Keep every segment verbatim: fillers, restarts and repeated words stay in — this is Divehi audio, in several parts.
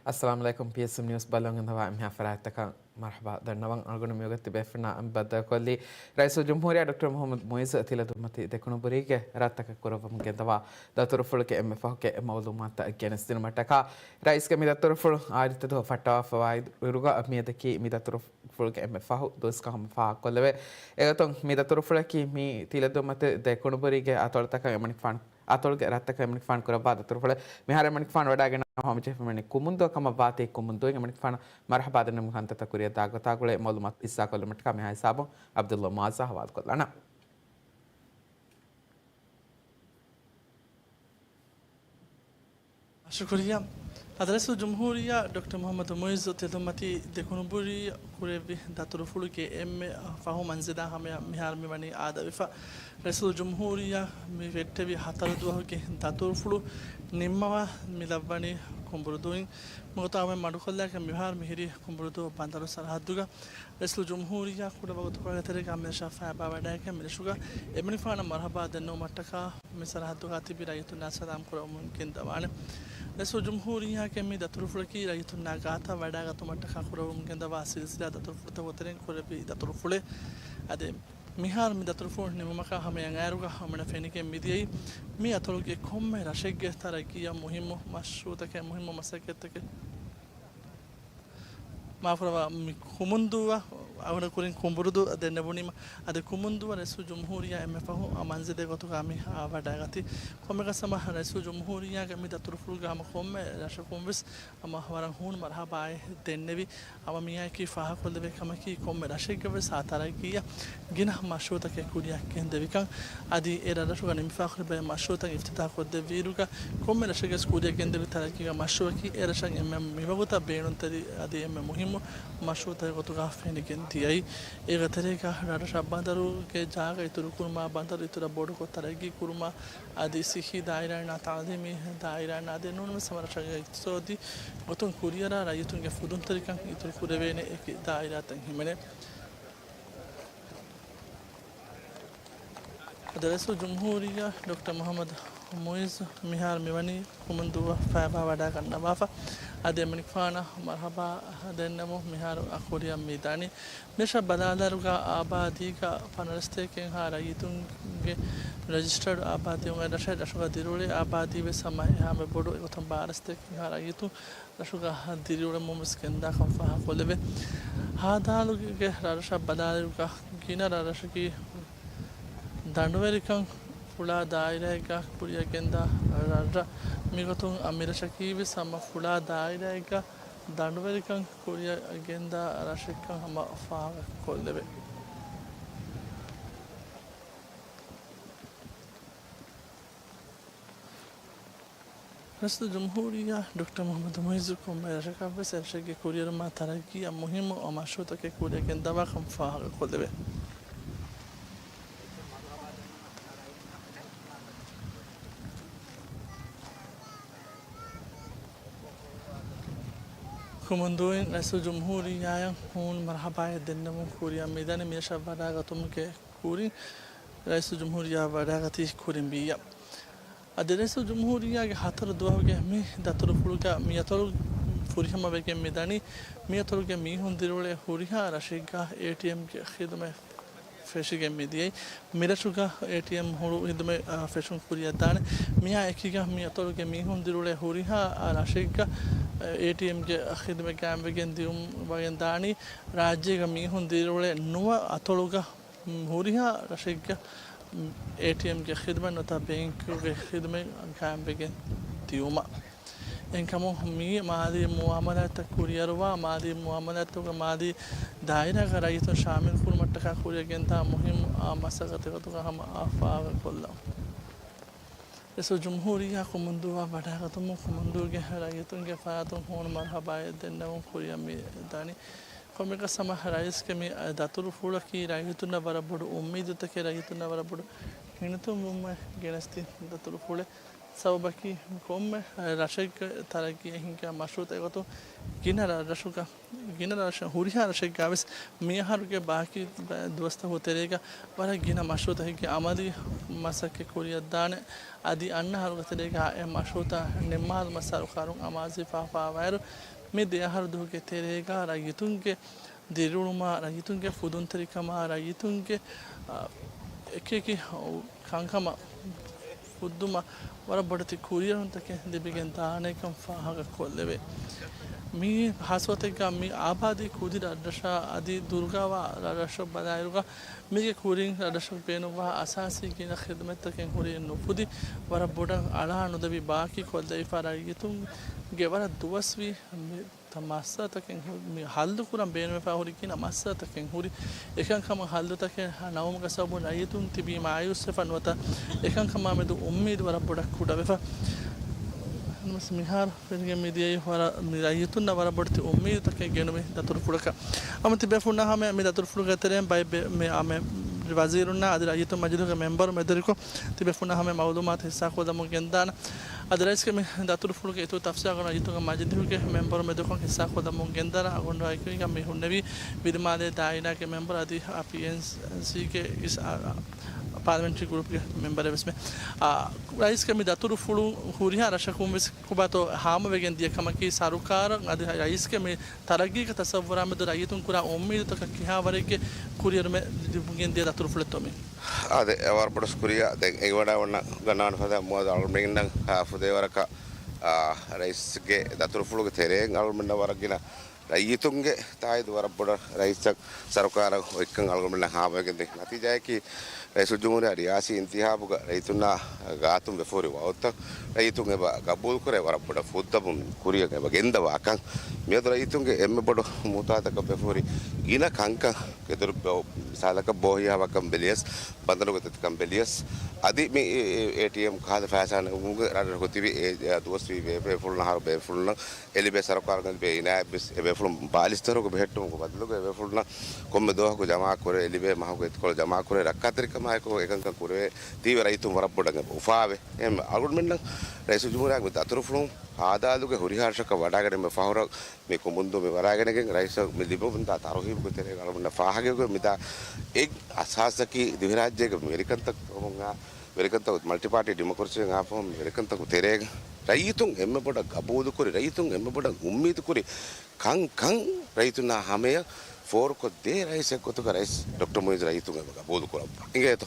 އައްސަލާމު ޢަލައިކުމް. ޕީއެސްއެމް ނިއުސް ބައްލަވަން ގެންދަވާ އެންމެހާ ފަރާތްތަކަށް މަރުޙަބާ ދަންނަވަން. އަޅުގަނޑު މިވަގުތު ބޭފުޅުންނާ ބައްދަލުކޮށްލީ ރައީސުލްޖުމްހޫރިއްޔާ ޑޮކްޓަރ މުޙައްމަދު މުޢިއްޒު ތިލަދުންމަތި ދެކުނުބުރީގެ ރަށްތަކަށް ކުރައްވަމުން ގެންދަވާ ދަތުރުފުޅުގެ އެންމެ ފަހުގެ މަޢުލޫމާތުތައް ގެނެސްދިނުމަށްޓަކާ، ރައީސްގެ މި ދަތުރުފުޅު އާދިއްތަ ދުވަހު ފައްޓަވާފަވާއިރުގަ މިއަދަކީ މި ދަތުރުފުޅުގެ އެންމެ ފަހު ދުވަސްކަން ހަމަ ފާހަގަކޮށްލެވޭ. އެގޮތުން މި ދަތުރުފުޅަކީ މި ތިލަދުންމަތި ދެކުނުބުރީގެ އަތޮޅުތަކަށް އެމަނިކުފާނު އަތޮޅުގެ ރަށްތަކަށް އެމަނިކުފާނު ކުރައްވާ ދަތުރުފުޅެއް. މިހާރު އެމަނިކުފާނު ވަޑައިގަންނަވާ ހަމަޖެހިފަ މިވަނީ ކުމުންދުއަށް ކަމަށް ވާތީ ކުމުންދުއިން އެމަނިކުފާނު މަރުޙަބާ ދެންނެވުމުގެ ކަންތައްތައް ކުރިއަށް ދާ ގޮތާ ގުޅޭ މަޢުލޫމާތު ހިއްސާކޮށްލުމަށްޓަކާ މިހާ ހިސާބުން ޢަބްދުﷲ މުޢާއްޒަށް ޙަވާލުކޮށްލާނަން. ޝުކުރިއްޔާ. އަދި ރައީސުލްޖުމްހޫރިއްޔާ ޑޮކްޓަރ މުޙައްމަދު މުޢިއްޒު ތިލަދުންމަތި ދެކުނުބުރީ ކުރެއްވި ދަތުރުފުޅުގެ އެންމެ ފަހު މަންޒިލާ ހަމަޔަށް މިހާރު މިވަނީ އާދަވެފަ. ރައީސުލްޖުމްހޫރިއްޔާ މި ފެއްޓެވި ހަތަރު ދުވަހުގެ ދަތުރުފުޅު ނިންމަވާ މި ލައްވަނީ ކުނބުރުދޫއިން. މިގޮތަށް މަޑުކޮށްލާކަށް މިހާރު މިހިރީ ކުނބުރުދޫ ބަނދަރު ސަރަހައްދުގަ. ރައީސުލްޖުމްހޫރިއްޔާ ކުޑަ ވަގުތުކޮޅެއްގެ ތެރޭގަ މިރަށަށް ފައިބާވަޑައިގެން މިރަށުގަ އެމަނިކުފާނަށް މަރުޙަބާ ދެންނެވުމަށްޓަކާ މި ސަރަހައްދުގަ ތިބި ރައްޔިތުންނާ ސަލާމް ކުރައްވަމުން ގެންދަވާނެ. ރައީސުލްޖުމްހޫރިއްޔާގެ މި ދަތުރުފުޅަކީ ރައްޔިތުންނާ ގާތަށް ވަޑައިގަތުމަށްޓަކާ ކުރައްވަމުން ގެންދަވާ ސިލްސިލާ ދަތުރުފުޅުތަކުގެ ތެރެއިން ކުރެއްވި ދަތުރުފުޅެއް. އަދި މިހާރު މި ދަތުރުފުޅު ނިމުމަކާ ހަމަޔަށް އައިރުގަ ހަމަނަށް ފެނިގެން މިދިޔައީ މި އަތޮޅުގެ ކޮންމެ ރަށެއްގެ ތަރައްގީއަށް މުހިއްމު މަޝްރޫޢުތަކެއް، މުހިއްމު މަސައްކަތްތަކެއް. މާފުރަވާ، މި ކުމުންދޫއަށް އަޅުގަނޑު ކުރިން ކުނބުރުދޫ ދެންނެވުނީމަ، އަދި ކުމުންދޫއަށް ރައީސުލްޖުމްހޫރިއްޔާ އެންމެ ފަހު މަންޒިލެއް ގޮތުގަ މި ވަޑައިގަތީ. ކޮންމެއަކަސް ހަމަ ރައީސުލްޖުމްހޫރިއްޔާގެ މި ދަތުރުފުޅުގަ ހަމަ ކޮންމެ ރަށަކުން ވެސް ހަމަ ވަރަށް ހޫނު މަރުޙަބާއެއް ދެންނެވި. ހަމަ މިއާއެކީ ފާހަގަކޮށްލެވޭ ކަމަކީ، ކޮންމެ ރަށެއްގަވެސް އާ ތަރައްގީއަށް ގިނަ މަޝްރޫޢުތަކެއް ކުރިއަށް ގެންދެވިކަން. އަދި އެ ރަށްރަށުގަ ނިމިފާ ހުރި ބައެއް މަޝްރޫޢުތައް އިފްތިތާޙް ކޮށްދެއްވިއިރުގަ، ކޮންމެ ރަށެއްގަވެސް ކުރިއަށް ގެންދެވި ތަރައްގީގެ މަޝްރޫޢަކީ އެ ރަށަށް އެންމެ މިވަގުތަށް ބޭނުންތެރި އަދި އެންމެ މުހިއްމު މަޝްރޫޢުތަކުގެ ގޮތުގަ ފެނިގެން ދިޔައީ. އޭގެ ތެރޭގަ ރަށްރަށަށް ބަނދަރުގެ ޖާގަ އިތުރުކުރުމާ، ބަނދަރު އިތުރަށް ބޮޑުކޮށް ތަރައްގީ ކުރުމާ، އަދި ސިއްހީ ދާއިރާއިންނާ ތަޢުލީމީ ދާއިރާއިންނާ އަދި އެނޫންވެސް ހަމަ ރަށުގެ އިޤްތިޞާދީ ގޮތުން ކުރިއަރާ ރައްޔިތުންގެ ފުދުންތެރިކަން އިތުރު ކުރެވޭނެ އެކި ދާއިރާތައް ހިމެނޭ. އަދި ރައީސުލްޖުމްހޫރިއްޔާ ޑޮކްޓަރ މުޙައްމަދު މުޢިއްޒު މިހާރު މިވަނީ ކުމުންދޫއަށް ފައިބާ ވަޑައިގަންނަވާފަ. އަދި އެމަނިކުފާނަށް މަރުޙަބާ ދެންނެވުން މިހާރު އަ ކުރިއަށް މިދާނީ. މިރަށަށް ބަލާލާއިރުގަ އާބާދީގަ ފަނަރަސްތޭކައެއްހާ ރައްޔިތުންގެ ރަޖިސްޓަރޑް އާބާދީ އޮންނަ ރަށެއް، ރަށުގަ ދިރިއުޅޭ އާބާދީ ވެސް ހަމަ އެހާމެ ބޮޑު. އެގޮތުން ބާރަސްތޭކައެއްހާ ރައްޔިތުން ރަށުގަ ދިރިއުޅެމުން ވެސް ގެންދާކަން ފާހަގަކޮށްލެވޭ. ހދ ގެ ރަށްރަށަށް ބަލާލިއިރުގަ ގިނަ ރަށްރަށަކީ ދަނޑުވެރިކަން ފުޅާ ދާއިރާއެއްގަ ކުރިއަށް ގެންދާ ރަށްރަށް. މިގޮތުން އަ މިރަށަކީ ވެސް ހަމަ ފުޅާ ދާއިރާއެއްގަ ދަނޑުވެރިކަން ކުރިއަށް ގެންދާ ރަށެއްކަން ހަމަ ފާހަގަކޮށްލެވޭ. ރައީސުލްޖުމްހޫރިއްޔާ ޑޮކްޓަރ މުޙައްމަދު މުޢިއްޒު ކޮންމެ ރަށަކަށްވެސް އެރަށެއްގެ ކުރިއެރުމާ ތަރައްގީއަށް މުހިއްމު މަޝްރޫޢުތަކެއް ކުރިއަށް ގެންދަވާކަން ފާހަގަކޮށްލެވޭ. ކުމުންދޫއިން ރައީސުލްޖުމްހޫރިއްޔާއަށް ހޫނު މަރުޙަބާއެއް ދެންނެވުން ކުރިއަށް މިދަނީ. މިރަށަށް ވަޑައިގަތުމުގެ ކުރިން ރައީސުލްޖުމްހޫރިއްޔާ ވަޑައިގަތީ ކުރިނބީއަށް. އަދި ރައީސުލްޖުމްހޫރިއްޔާގެ ހަތަރު ދުވަހުގެ މި ދަތުރުފުޅުގަ މިއަތޮޅު ފުރިހަމަވެގެން މިދަނީ. މިއަތޮޅުގެ މީހުން ދިރިއުޅޭ ހުރިހާ ރަށެއްގަ އޭޓީއެމްގެ ޚިދުމަތް ފެށިގެން މިދިޔައީ. މިރަށުގަ އޭޓީއެމް ހުޅު ޚިދުމަތް، އާ، ފެށުން ކުރިއަށްދާނެ. މިއާ އެކީގަ މިއަތޮޅުގެ މީހުން ދިރިއުޅޭ ހުރިހާ، އާ، ރަށެއްގަ، އާ، އޭޓީއެމްގެ ޚިދުމަތް ގާއިމްވެގެން ދިޔުމަށް ދާނީ. ރާއްޖޭގަ މީހުން ދިރިއުޅޭ ނުވަ އަތޮޅުގަ ހުރިހާ ރަށެއްގަ އޭޓީއެމްގެ ޚިދުމަތް ނުވަތަ ބޭންކުގެ ޚިދުމަތް ގާއިމްވެގެން ދިޔުމަށް. އެހެންކަމުން މި މާލީ މުއާމަލާތްތައް ކުރިއަރުވާ، މާލީ މުއާމަލާތްތަކުގެ މާލީ ދާއިރާގަ ރައްޔިތުން ޝާމިލް ކުރުމަށްޓަކާ ކުރިއަށް ގެންދާ މުހިއްމު އާ މަސައްކަތެއް ގޮތުގަ ހަމަ އާ ފާހަގަކޮށްލަން. ރައީސުލްޖުމްހޫރިއްޔާ ކުމުންދޫއަށް ވަޑައިގަތުމުން ކުމުންދޫގެ ރައްޔިތުންގެ ފަރާތުން ހޫނު މަރުޙަބާއެއް ދެންނެވުން ކުރިއަށް މި ދާނީ. ކޮންމެއަކަސް ހަމަ ރައީސްގެ މި ދަތުރުފުޅަކީ ރައްޔިތުންނަށް ވަރަށް ބޮޑު އުއްމީދުތަކެއް، ރައްޔިތުންނަށް ވަރަށް ބޮޑު ހިނިތުންވުމެއް ގެނެސްދިން ދަތުރުފުޅެއް. ސަބަބަކީ ކޮންމެ ރަށެއްގެ ތަރައްގީއަށް ހިނގާ މަޝްރޫޢުތަކުގެ ގޮތުން ގިނަ ރަށަށް، ގިނަ ރަށަށް، ހުރިހާ ރަށެއްގަވެސް މިއަހަރުގެ ބާކީ ދުވަސްތަކުގެ ތެރޭގަ ވަރަށް ގިނަ މަޝްރޫޢުތަކެއްގެ އަމަލީ މަސައްކަތް ކުރިއަށްދާނެ. އަދި އަންނަ އަހަރުގެ ތެރޭގަ އެ މަޝްރޫޢުތައް ނިންމާލުމަށް ސަރުކާރުން އަމާޒުވެފަވާވާއިރު، މި ދެ އަހަރު ދުވަހުގެ ތެރޭގަ ރައްޔިތުންގެ ދިރިއުޅުމާ، ރައްޔިތުންގެ ފުދުންތެރިކަމާ، ރައްޔިތުންގެ، އާ، އެކިއެކި ކަންކަމަށް ހުއްދުމަށް ވަރަށް ބޮޑެތި ކުރިއެރުންތަކެއް ލިބިގެން ދާނެކަން ފާހަގަކޮށްލެވޭ. މި ހާއްސަ ގޮތެއްގަ މި އާބާދީ ކުދި ރަށްރަށާ އަދި ދުރުގަވާ ރަށްރަށަށް ބަލާއިރުގަ މީގެ ކުރިން ރަށްރަށަށް ބޭނުންވާ އަސާސީ ގިނަ ޚިދުމަތްތަކެއް ހުރީ ނުފުދި، ވަރަށް ބޮޑަށް އަޅާ ނުލެވި ބާކީ ކޮށްލައިފާ ރައްޔިތުންގެ ވަރަށް ދުވަސްވީ މި ތަ މައްސަލަތަކެއް ހު-، މި ހައްލު ކުރަން ބޭނުންވެފަ ހުރި ގިނަ މައްސަލަތަކެއް ހުރި. އެކަންކަމަށް ހައްލުތަކެއް ނަމުމުގެ ސަބަބުން ރައްޔިތުން ތިބީ މާޔޫސްވެފަ ނުވަތަ އެކަންކަމާ މެދު އުއްމީދު ވަރަށް ބޮޑަށް ކުޑަވެފަ. ނަމަވެސް މިހާރު ފެނިގެން މިދިޔައީ ވަރަށް މި ރައްޔިތުންނަށް ވަރަށް ބޮޑެތި އުއްމީދުތަކެއް ގެނުމި ދަތުރުފުޅަކަށް. އަމަ ތިބޭފުޅުންނާ ހަމަޔަށް މި ދަތުރުފުޅުގެ ތެރެއިން ބައެއް ބެ-، މި އާ މެ ވަޒީރުންނާ އަދި ރައްޔިތުން މަޖިލީހުގެ މެމްބަރު މެދުވެރިކޮށް، ތިބޭފުޅުންނާ ހަމަޔަށް މައުލޫމާތު ހިއްސާކޮށްލަމުން ގެންދާނަން. އަދި ރައީސްގެ މި ދަތުރުފުޅުގެ އިތުރު ތަފްސީލް ރައްޔިތުންގެ މަޖިލީހުގެ މެމްބަރު މެދުވެރިކޮށް ހިއްސާކޮށްލަމުން ގެންދާނަން. އަޅުގަނޑު އައިކަމީގަ މި ހުންނެވީ ވިލިމާލޭ ދާއިރާގެ މެމްބަރު އަދި ޕީއެންސީގެ އިސް-، އާ، ޕާލަމެންޓްރީ ގްރޫޕްގެ މެމްބަރެއް ވެސް މެ. އާ، ރައީސްގެ މި ދަތުރުފުޅު ހުރިހާ ރަށަކުން ވެސް ކޮބާތޯ ހާމަވެގެން ދިޔަ ކަމަކީ، ސަރުކާރަށް އަދި ރައީސްގެ މި ތަރައްގީގެ ތަސައްވުރާ މެދު ރައްޔިތުން ކުރާ އުއްމީދުތަކަށް ކިހާވަރެއްގެ ކުރިއެރުމެއް ލިބިގެން ދިޔަ ދަތުރުފުޅެއްތޯ މި؟ އާދެ، ވަރަށް ބޮޑަށް ޝުކުރިއްޔާ. ދެން އެނގިވަޑައި އޮންނަ ގަންނަވާނެ ފަދަ މުއައްޒަފުންނަށް ފުދޭވަރަކަށް، އާ، ފުދޭވަރަކަށް، އާ، ރައީސްގެ ދަތުރުފުޅުގެ ތެރެއިން އަޅުމެންނަށް ވަރަށް ގިނަ ރައްޔިތުންގެ ތާއީދު ވަރަށް ބޮޑަށް ރައީސަށް ސަރުކާރަށް އޮތްކަން އަޅުގަނޑުމެންނަށް ހާމަވެގެންދޭ. ނަތީޖާއަކީ، ރައީސުލްޖުމްހޫރިއްޔާ ރިޔާސީ އިންތިހާބުގަ ރައްޔިތުންނާ ގާތުން ވެފަ ހުރި ވައުދުތައް ރައްޔިތުން އެބަ ގަބޫލުކުރޭ، ވަރަށް ބޮޑަށް ފުއްދަބުން ކުރިއަށް އެބަ ގެންދަވާކަން. މިއަދު ރައްޔިތުންގެ އެންމެ ބޮޑު މުއްތާތަކަށް ވެފަ ހުރި ގިނަ ކަންކަން ގެދޮރު ބަ-، މިސާލަކަށް ބޯހިޔާ ވަކަން ބެލިޔަސް، ބަނދަރުގެ ދަތިކަން ބެލިޔަސް، އަދި މި އޭ-، އޭ-، އޭޓީއެމް ކަހަލަ ފައިސާ ނެގުމުގެ ރަށްރަށު ތިބި އެ ދުވަސް ވީ ބޭ-، ބޭފުޅުންނަށް އަހަރު ބޭފުޅުންނަށް އެ ލިބޭ ސަރުކާރުން ލިބޭ އިނާޔަތް ވެސް އެބޭފުޅުން ބާލިސްތަރުގެ ބެހެއްޓުމުގެ ބަދަލުގަ އެބޭފުޅުންނަށް ކޮންމެ ދުވަހަކު ޖަމާކުރޭ، އެ ލިބޭ މަހުގެ އިތުކޮޅު ޖަމާކުރޭ، ރައްކާތެރިކަމާއެކު އެކަންކަން ކުރެވޭ، ތީވެ ރައްޔިތުން ވަރަށް ބޮޑަށް އެބަ އުފާވޭ. އެހެން އަޅުގަނޑުމެންނަށް ރައީސުލްޖުމްހޫރިއްޔާގެ މި ދަތުރުފުޅުން އާދާލުގެ ހުރިހާ ރަށަކަށް ވަޑައިގަނެ މި ފަހުރަށް މި ކުނބުންދޫ މި ވަޑައިގަނެގެން ރައީސަށް މި ލިބެމުންދާ ތަރުހީބުގެ ތެރޭގަ އަޅުގަނޑަށް ފާހަގަވެ މިދާ އެއް އަސާސަކީ ދިވެހިރާއްޖޭގެ ވެރިކަންތައް ވެރިކަންތައް މަލްޓިޕާޓީ ޑިމޮކްރަސީއަށް އާފަހު ވެރިކަންތަކު ތެރޭގަ ރައްޔިތުން އެންމެ ބޮޑަށް ގަބޫލުކުރި، ރައްޔިތުން އެންމެ ބޮޑަށް އުއްމީދުކުރި ކަންކަން ރައްޔިތުންނާ ހަމަޔަށް ފޯރުކޮށްދޭ ރައީސެއް ގޮތުގަ ރައީސް ޑޮކްޓަރ މުއިއްޒު ރައްޔިތުން އެބަ ގަބޫލުކުރައްވާ. އިނގޭތޯ؟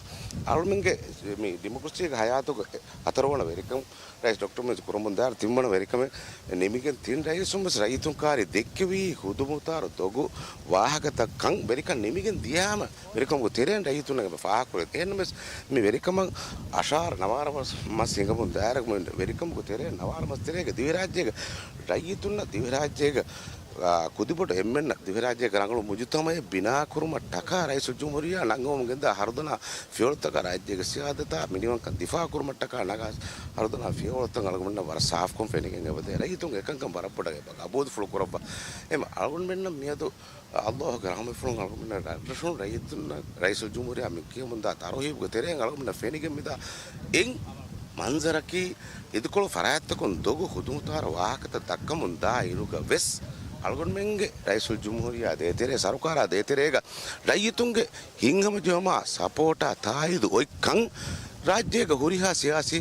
އަޅުމެންގެ މި ޑިމޮކްރަސީގެ ހަޔާތުގެ ހަތަރުވަނަ ވެރިކަން ރައީސް ޑޮކްޓަރ މުއިއްޒު ކުރަމުންދާ ތިންވަނަ ވެރިކަމެއް ނިމިގެން ތިން ރައީސުން ވެސް ރައްޔިތުން ކާރި ދެއްކެވީ ހުދުމުތާރު ދޮގު ވާހަކަތައް ކަން ވެރިކަން ނިމިގެން ދިޔާމަ ވެރިކަމުގެ ތެރެއިން ރައްޔިތުންނަށް އެބަ ފާހަގަކުރޭ. އެހެންނަމަވެސް މި ވެރިކަމަށް އަށާރަ ނަވާރަ މަސް، މަސް ހިނގަމުން ދާއިރު މި ވެރިކަމުގެ ތެރެއިން ނަވާރަ މަސް ތެރޭގަ ދިވެހިރާއްޖޭގަ ރައްޔިތުންނަށް ދިވެހިރާއްޖޭގަ، އާ، ކުދިބޮޑު އެންމެންނަށް ދިވެހިރާއްޖޭގަ ރަނގަޅު މުޖުތަމައެއް ބިނާކުރުމަށްޓަކާ ރައީސުލްޖުމްހޫރިއްޔާ ނަންގަވަމުން ގެންދާ ހަރުދަނާ ފިޔަވަޅުތަކާ ރާއްޖޭގެ ސިޔާދަތާ މިނިވަންކަން ދިފާއުކުރުމަށްޓަކާ ނަގާ ހަރުދަނާ ފިޔަވަޅުތައް އަޅުގަނޑުމެންނަށް ވަރަށް ސާފުކޮށް ފެނިގެން އެބަދޭ. ރައްޔިތުން އެކަންކަން ވަރަށް ބޮޑަށް އެބަ ގަބޫލުފުޅު ކުރައްވާ. އެމަ އަޅުގަނޑުމެންނަށް މިއަދު އައްލާހުގެ ރަހުމަތްފުޅުން އަޅުގަނޑުމެންނަށް ރަށްރަށުން ރައްޔިތުންނަށް ރައީސުލްޖުމްހޫރިއްޔާ މި ކިޔަމުންދާ ތަރުހީބުގެ ތެރެއިން އަޅުގަނޑަށް ފެނިގެން މިދާ އެއް މަންޒަރަކީ، އިދިކޮޅު ފަރާތްތަކުން ދޮގު ހުދުމުތާރު ވާހަކަތައް ދައްކަމުން ދާ އިރުގަ ވެސް އަޅުގަނޑުމެންގެ ރައީސުލްޖުމްހޫރިއްޔާ ދޭތެރޭ، ސަރުކާރާ ދޭތެރޭގަ ރައްޔިތުންގެ ހިތްހަމަޖެހުމާ ސަޕޯޓާ ތާއީދު އޮތްކަން ރާއްޖޭގަ ހުރިހާ ސިޔާސީ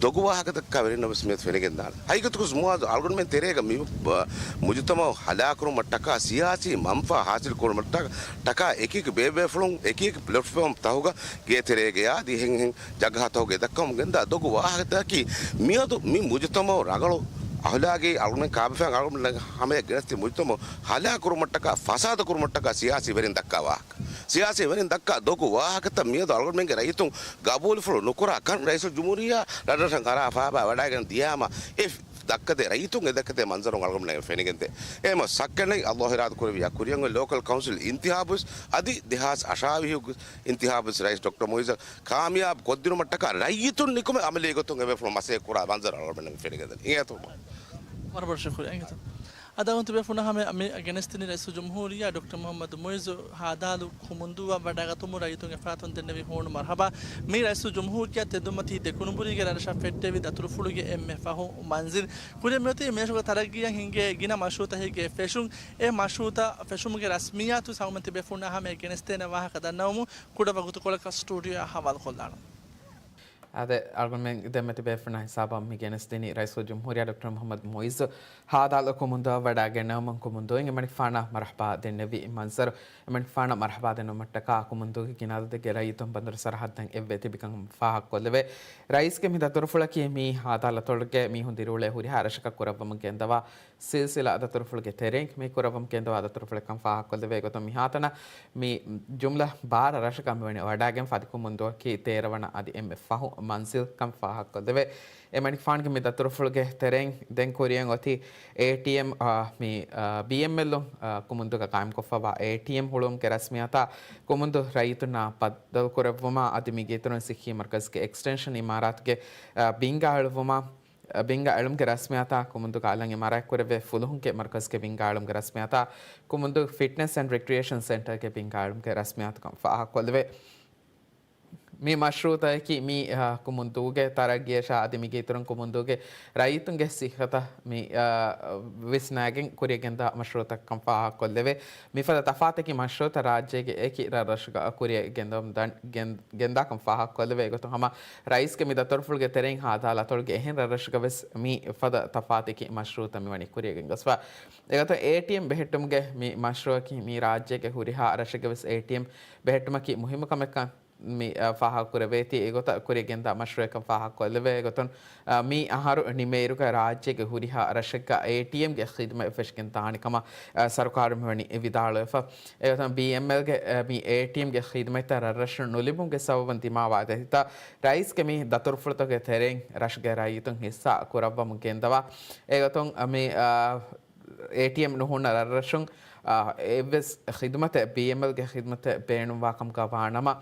ދޮގު ވާހަކަތަކާ ވެރިންނަށް ވެސް މިއަދު ފެނިގެންދާނެ. ހަގީގަތުގަސް މުއާޒު އަޅުގަނޑުމެން ތެރޭގަ މި، އަ، މުޖުތަމައު ހަލާކުރުމަށްޓަކާ، ސިޔާސީ މަންފާ ހާސިލް ކުރުމަށްޓަކާ، އެކިއެކި ބޭބޭފުޅުން، އެކިއެކި ޕްލެޓްފޯމްތަކުގަ ގޭތެރޭގަޔާ ދިހެންހެން ޖަގަހަތަކުގަ އެދައްކަމުން ގެންދާ ދޮގު ވާހަކަތަކީ މިއަދު މި މުޖުތަމައު ރަނގަޅު އަހުލާގީ އަޅުގަނޑުމެން ކާބަފައިން އަޅުގަނޑުމެން ހަމަޔަށް ގެނެސްދި މުޖުތަމައު ހަލާކުރުމަށްޓަކާ، ފަސާދަ ކުރުމަށްޓަކާ ސިޔާސީ ވެރިން ދައްކާ ވާހަކަ. ސިޔާސީ ވެރިން ދައްކާ ދޮގު ވާހަކަތައް މިއަދު އަޅުގަނޑުމެންގެ ރައްޔިތުން ގަބޫލުފުޅު ނުކުރާ ކަން ރައީސުލްޖުމްހޫރިއްޔާ ރަށްރަށަށް އަރާ ފާބާ ވަޑައިގެން ދިޔާމަ އެ ދައްކަދޭ ރައްޔިތުން އެ ދައްކަދޭ މަންޒަރު އަޅުގަނޑުމެންނަށް ފެނިގެންދޭ. އެހެންމަ ސައްކަންނައި އައްލާހު އިރާދަ ކުރެއްވިއްޔާ ކުރިއަށް އޮތް ލޯކަލް ކައުންސިލް އިންތިހާބުވެސް އަދި ދެހާސް އަށާވީހުގެ އިންތިހާބުވެސް ރައީސް ޑޮކްޓަރ މުއިއްޒަށް ކާމިޔާބު ކޮށްދިނުމަށްޓަކާ ރައްޔިތުން ނިކުމެ އަމަލީ ގޮތުން އެބޭފުޅުން މަސައްކަތް ކުރާ މަންޒަރު އަޅުގަނޑުމެންނަށް ފެނިގެންދަނީ. އިނގޭތޯ. ވަރަށް ބޮޑަށް ޝުކުރިއްޔާ. އިނގޭތޯ. އަދާ ތިބޭފުޅުންނާ ހަމަ މި ގެނެސްދިނީ ރައީސުލްޖުމްހޫރިއްޔާ ޑޮކްޓަރ މުޙައްމަދު މުޢިއްޒު ހާދާލު ކުމުންދޫއަށް ވަޑައިގަތުމުން ރައްޔިތުން އެފަރާތުން ދެންނެވި ހޫނު މަރުޙަބާ. މީ ރައީސުލްޖުމްހޫރިއްޔާ ތެދުމަތީ ދެކުނުބުރީގެ ރަށްރަށަށް ފެއްޓެވި ދަތުރުފުޅުގެ އެންމެ ފަހު މަންޒިލް. ކުރިއަށް މިއޮތީ މިރަށުގެ ތަރައްގީއަށް ހިނގޭ ގިނަ މަޝްރޫޢުތަކެއްގެ ފެށުން. އެ މަޝްރޫޢުތައް ފެށުމުގެ ރަސްމިއްޔާތު ހަމަ ތިބޭފުޅުންނާ ހަމަ ގެނެސްދޭނެ ވާހަކަ ދަންނަވަމުން ކުޑަ ވަގުތުކޮޅަކަށް ސްޓޫޑިއޯއަށް ހަވާލުކޮށްލާނަން. އާދެ، އަޅުގަނޑުމެން ދެންމެ ތިބޭފުޅުންނާ ހިސާބަށް މި ގެނެސްދިނީ ރައީސުލްޖުމްހޫރިއްޔާ ޑޮކްޓަރ މުޙައްމަދު މުޢިއްޒު ހާދާލު ކުމުންދޫއަށް ވަޑައިގެންނެވުމުން ކުމުންދޫއިން އެމަނިކުފާނަށް މަރުޙަބާ ދެންނެވި މަންޒަރު. އެމަނިކުފާނަށް މަރުޙަބާ ދެންނެވުމަށްޓަކާ ކުމުންދޫގެ ގިނަ އަދަދެއްގެ ރައްޔިތުން ބަނދުރު ސަރަޙައްދަށް އެއްވެ ތިބިކަން ފާހަގަކޮށްލެވޭ. ރައީސްގެ މި ދަތުރުފުޅަކީ މި ހާދާލު އަތޮޅުގެ މީހުން ދިރިއުޅޭ ހުރިހާ ރަށަކަށް ކުރައްވަމުން ގެންދަވާ ސިލްސިލާ ދަތުރުފުޅުގެ ތެރެއިން މި ކުރައްވަމުން ގެންދަވާ ދަތުރުފުޅެއްކަން ފާހަގަކޮށްލެވޭ. އެގޮތުން މިހާތަނަށް މި ޖުމްލަ ބާރަ ރަށަކަށް މިވަނީ ވަޑައިގެންފަ. އަދި ކުމުންދޫއަކީ ތޭރަ ވަނަ އަދި އެންމެ ފަހު މަންޒިލްކަން ފާހަގަކޮށްލެވޭ. އެމަނިކުފާނުގެ މި ދަތުރުފުޅުގެ ތެރެއިން ދެން ކުރިއަށް އޮތީ އޭޓީއެމް، އާ، މި، އާ، ބީއެމްއެލުން، އާ، ކުމުންދޫގަ ޤާއިމްކޮށްފައިވާ އޭޓީއެމް ހުޅުވުމުގެ ރަސްމިއްޔާތާ ކުމުންދޫ ރައްޔިތުންނާ ބައްދަލުކުރެއްވުމާ އަދި މީގެ އިތުރުން ސިއްހީ މަރުކަޒުގެ އެކްސްޓެންޝަން އިމާރާތުގެ، އާ، ބިންގާ އެޅުއްވުމާ، ބިންގާ އެޅުމުގެ ރަސްމިއްޔާތާ ކުމުންދޫގަ އަލަށް އިމާރާތްކުރެވޭ ފުލުހުންގެ މަރުކަޒުގެ ބިންގާ އެޅުމުގެ ރަސްމިއްޔާތާ ކުމުންދޫ ފިޓްނެސް އެންޑް ރެކްރިއޭޝަން ސެންޓަރގެ ބިންގާ އެޅުމުގެ ރަސްމިއްޔާތުކަން ފާހަގަކޮށްލެވޭ. މި މަޝްރޫޢުތަކަކީ މި، އާ، ކުމުންދޫގެ ތަރައްގީއަށާ އަދި މީގެ އިތުރުން ކުމުންދޫގެ ރައްޔިތުންގެ ސިއްހަތަށް މި، އާ، ވިސްނާގެން ކުރިއަށް ގެންދާ މަޝްރޫޢުތަކަކަށް ފާހަގަކޮށްލެވޭ. މިފަދަ ތަފާތެކި މަޝްރޫޢުތައް ރާއްޖޭގެ އެކި ރަށްރަށުގަ ކުރިއަށް ގެންދަވަމުން ދަން-، ގެން-، ގެންދާކަން ފާހަގަކޮށްލެވޭ. އެގޮތުން ހަމަ ރައީސްގެ މި ދަތުރުފުޅުގެ ތެރެއިން ހާދާލު އަތޮޅުގެ އެހެން ރަށްރަށުގަވެސް މި ފަދަ ތަފާތެކި މަޝްރޫޢުތައް މިވަނީ ކުރިއަށް ގެންގޮސްފަ. އެގޮތުން އޭޓީއެމް ބެހެއްޓުމުގެ މި މަޝްރޫޢަކީ މި ރާއްޖޭގެ ހުރިހާ ރަށެއްގެވެސް އޭޓީއެމް ބެހެއްޓުމަކީ މުހިއްމު ކަމެއްކަން މި، އަ، ފާހަގަކުރެވޭތީ، އެގޮތަށް ކުރިއަށް ގެންދާ މަޝްރޫޢަކަން ފާހަގަކޮށްލެވޭ. އެގޮތުން، އަ، މި އަހަރު ނިމޭއިރުގަ ރާއްޖޭގެ ހުރިހާ ރަށެއްގަ އޭޓީއެމްގެ ޚިދުމަތް ފެށިގެން ދާނެ ކަމަށް، އަ، ސަރުކާރުން މިވަނީ ވިދާޅުވެފަ. އެގޮތުން ބީއެމްއެލްގެ، އަ، މި އޭޓީއެމްގެ ޚިދުމަތްތައް ރަށްރަށުން ނުލިބުމުގެ ސަބަބުން ދިމާވާ ދަތިތައް ރައީސްގެ މި ދަތުރުފުޅުތަކުގެ ތެރެއިން ރަށުގެ ރައްޔިތުން ހިއްސާ ކުރައްވަމުން ގެންދަވާ. އެގޮތުން، އަ، މި، އަ، އޭޓީއެމް ނުހުންނަ ރަށްރަށުން، އަ، އެއްވެސް ޚިދުމަތެއް، ބީއެމްއެލްގެ ޚިދުމަތެއް ބޭނުންވާ ކަމުގަ ވާނަމަ،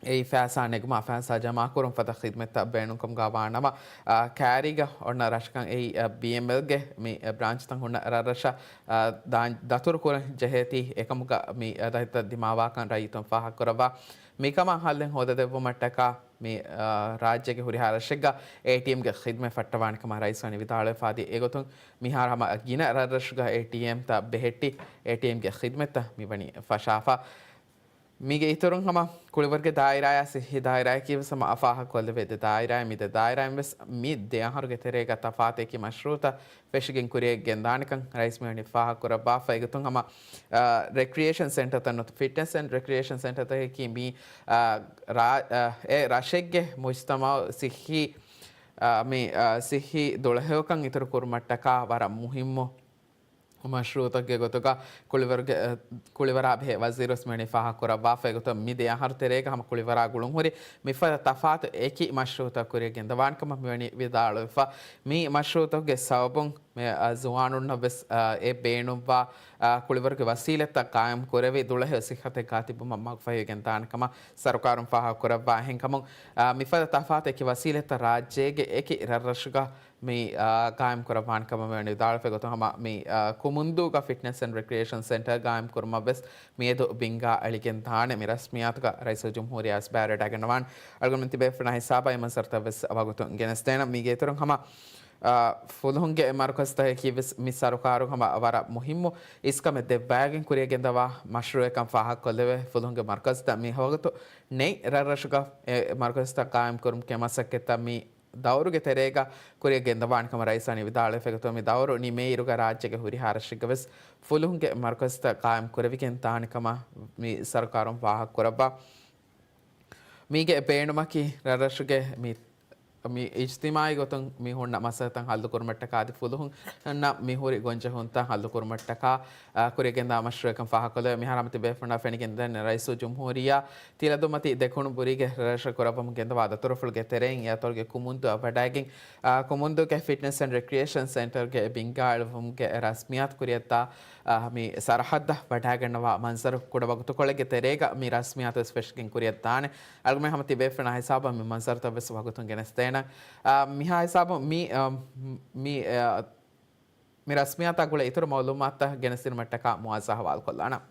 އެއީ ފައިސާ ނެގުމާ، ފައިސާ ޖަމާކުރުން ފަދަ ޚިދުމަތްތައް ބޭނުންކަމުގަ ވާނަމަ، އާ، ކައިރީގަ އޮންނަ ރަށަކަށް އެއީ، އާ، ބީއެމްއެލްގެ މި، އާ، ބްރާންޗްތައް ހުންނަ ރަށްރަށަށް، އާ، ދާ-، ދަތުރުކުރަން ޖެހޭތީ، އެކަމުގަ މި، އާ، ދަތިތައް ދިމާވާކަން ރައްޔިތުން ފާހަގަކުރައްވާ. މިކަމަށް ހައްލެއް ހޯދަދެއްވުމަށްޓަކާ މި، އާ، ރާއްޖޭގެ ހުރިހާ ރަށެއްގަ އޭޓީއެމްގެ ޚިދުމަތް ފައްޓަވާނެ ކަމަށް ރައީސް ވަނީ ވިދާޅުވެފަ. އަދި އެގޮތުން މިހާރު ހަމަ ގިނަ ރަށްރަށުގަ އޭޓީއެމްތައް ބެހެއްޓި، އޭޓީއެމްގެ ޚިދުމަތްތައް މިވަނީ ފަށާފަ. މީގެ އިތުރުން ހަމަ ކުޅިވަރުގެ ދާއިރާއާ ސިއްހީ ދާއިރާއަކީ ވެސް ހަމަ އަ ފާހަގަކޮށްލެވޭ. ދެ ދާއިރާއިން މި ދެ ދާއިރާއިން ވެސް މި ދެ އަހަރުގެ ތެރޭގަ ތަފާތެކި މަޝްރޫޢުތައް ފެށިގެން ކުރިއަށް ގެންދާނެކަން ރައީސް މިވަނީ ފާހަގަކުރައްވާފަ. އެގޮތުން ހަމަ، އާ، ރެކްރިއޭޝަން ސެންޓަރތައް ނުވަތަ ފިޓްނެސް އެންޑް ރެކްރިއޭޝަން ސެންޓަރތަކަކީ މި، އާ، ރާ-، އާ، އެ ރަށެއްގެ މުޖްތަމަޢު ސިއްހީ، އާ، މި، އާ، ސިއްހީ ދުޅަހެޔޮކަން އިތުރު ކުރުމަށްޓަކާ ވަރަށް މުހިއްމު މަޝްރޫޢުތަކުގެ ގޮތުގަ ކުޅިވަރުގެ، އަ، ކުޅިވަރާ ބެހޭ ވަޒީރު ވެސް މިވަނީ ފާހަގަކުރައްވާފަ. އެގޮތުން މި ދެ އަހަރު ތެރޭގަ ހަމަ ކުޅިވަރާ ގުޅުން ހުރި މިފަދަ ތަފާތު އެކި މަޝްރޫޢުތައް ކުރިއަށް ގެންދަވާނެ ކަމަށް މިވަނީ ވިދާޅުވެފަ. މި މަޝްރޫޢުތަކުގެ ސަބަބުން މި، އަ، ޒުވާނުންނަށް ވެސް، އަ، އެ ބޭނުންވާ، އަ، ކުޅިވަރުގެ ވަސީލަތްތައް ޤާއިމް ކުރެވި ދުޅަހެޔޮ ސިއްހަތެއް ގާތި ބުމަށް މަގުފަހިވެގެން ދާނެ ކަމަށް ސަރުކާރުން ފާހަގަކުރައްވާ. އެހެންކަމުން، އަ، މިފަދަ ތަފާތު އެކި ވަސީލަތްތައް ރާއްޖޭގެ އެކި ރަށްރަށުގަ މި، އާ، ޤާއިމް ކުރައްވާނެ ކަމަށް މިވަނީ ވިދާޅުވެފަ. އެގޮތުން ހަމަ މި، އާ، ކުމުންދޫގަ ފިޓްނެސް އެންޑް ރެކްރިއޭޝަން ސެންޓަރ ޤާއިމް ކުރުމަށް ވެސް މިއަދު ބިންގާ އެޅިގެން ދާނެ. މި ރަސްމިއްޔާތުގަ ރައީސުލްޖުމްހޫރިއްޔާ ވެސް ބައިވެރިވެވަޑައިގަންނަވާނެ. އަޅުގަނޑުމެން ތިބޭފުޅުންނާ ހިސާބަށް އެ މަންޒަރުތައް ވެސް ވަގުތުން ގެނެސްދޭނަން. މީގެ އިތުރުން ހަމަ، އާ، ފުލުހުންގެ މަރުކަޒުތަކަކީ ވެސް މި ސަރުކާރުން ހަމަ ވަރަށް މުހިއްމު އިސްކަމެއް ދެއްވައިގެން ކުރިއަށް ގެންދަވާ މަޝްރޫޢެއްކަން ފާހަގަކޮށްލެވޭ. ފުލުހުންގެ މަރުކަޒުތައް މި ވަގުތު ނެތް ރަށްރަށުގަ އެ މަރުކަޒުތައް ޤާއިމް ކުރުމުގެ މަސައްކަތްތައް މި ދައުރުގެ ތެރޭގަ ކުރިއަށް ގެންދަވާނެ ކަމަށް ރައީސް ވަނީ ވިދާޅުވެފަ. އެގޮތުން މި ދައުރު ނިމޭއިރުގަ ރާއްޖޭގެ ހުރިހާ ރަށެއްގަ ވެސް ފުލުހުންގެ މަރުކަޒުތައް ޤާއިމް ކުރެވިގެން ދާނެ ކަމަށް މި ސަރުކާރުން ފާހަގަކުރައްވާ. މީގެ ބޭނުމަކީ ރަށްރަށުގެ މި، މި އިޖްތިމާޢީ ގޮތުން މި ހުންނަ މައްސަލަތައް ހައްލުކުރުމަށްޓަކާ އަދި ފުލުހުންނަށް މި ހުރި ގޮންޖެހުންތައް ހައްލުކުރުމަށްޓަކާ، އާ، ކުރިއަށް ގެންދާ މަޝްރޫޢެއްކަން ފާހަގަކޮށްލެވޭ. މިހާރު ހަމަ ތިބޭފުޅުންނަށް ފެނިގެންދަނީ ރައީސުލްޖުމްހޫރިއްޔާ ތިލަދުމަތި ދެކުނު ބުރީގެ ރަށްރަށަށް ކުރައްވަމުން ގެންދަވާ ދަތުރުފުޅުގެ ތެރެއިން އެ އަތޮޅުގެ ކުމުންދޫއަށް ވަޑައިގެން، އާ، ކުމުންދޫގެ ފިޓްނެސް އެންޑް ރެކްރިއޭޝަން ސެންޓަރގެ ބިންގާ އެޅުވުމުގެ ރަސްމިއްޔާތު ކުރިއަށްދާ، އާ، މި ސަރަހައްދަށް ވަޑައިގަންނަވާ މަންޒަރު ކުޑަ ވަގުތުކޮޅެއްގެ ތެރޭގަ މި ރަސްމިއްޔާތު ވެސް ފެށިގެން ކުރިއަށްދާނެ. އަޅުގަނޑުމެން ހަމަ ތިބޭފުޅުންނާ ހިސާބަށް މި މަންޒަރުތައް ވެސް ވަގުތުން ގެނެސްދޭނަން. އާ، މިހާ ހިސާބުން މި، އާ، މި، އާ، މި ރަސްމިއްޔާތާ ގުޅޭ އިތުރު މައުލޫމާތުތައް ގެނެސްދިނުމަށްޓަކާ މުއާޒާ ހަވާލުކޮށްލާނަން.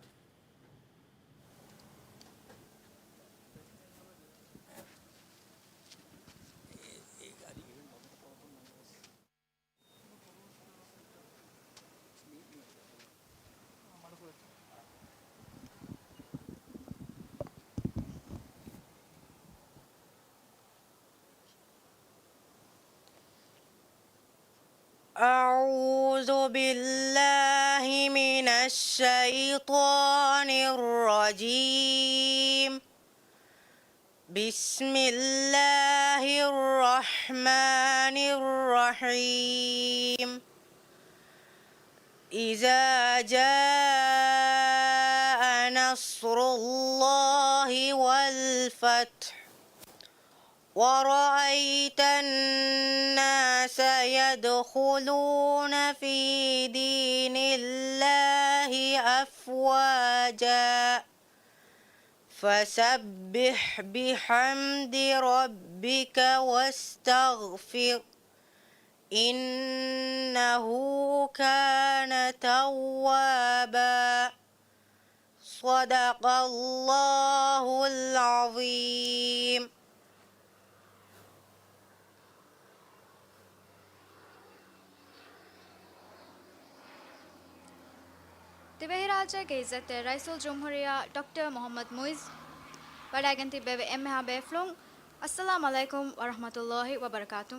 أعوذ بالله من الشيطان الرجيم. بسم الله الرحمن الرحيم. إذا جاء نصر الله والفتح ورأيت الناس يدخلون في دين الله أفواجا فسبح بحمد ربك واستغفر إنه كان توابا. صدق الله العظيم. ދިވެހިރާއްޖޭގެ އިއްޒަތްތެރި ރައީސުލްޖުމްހޫރިއްޔާ ޑޮކްޓަރ މުޙައްމަދު މުޢިއްޒު ވަޑައިގެން ތިއްބެވި އެންމެހާ ބޭފުޅުން، އައްސަލާމް ޢަލައިކުމް ވަރަޙްމަތުﷲި ވަބަރަކާތު.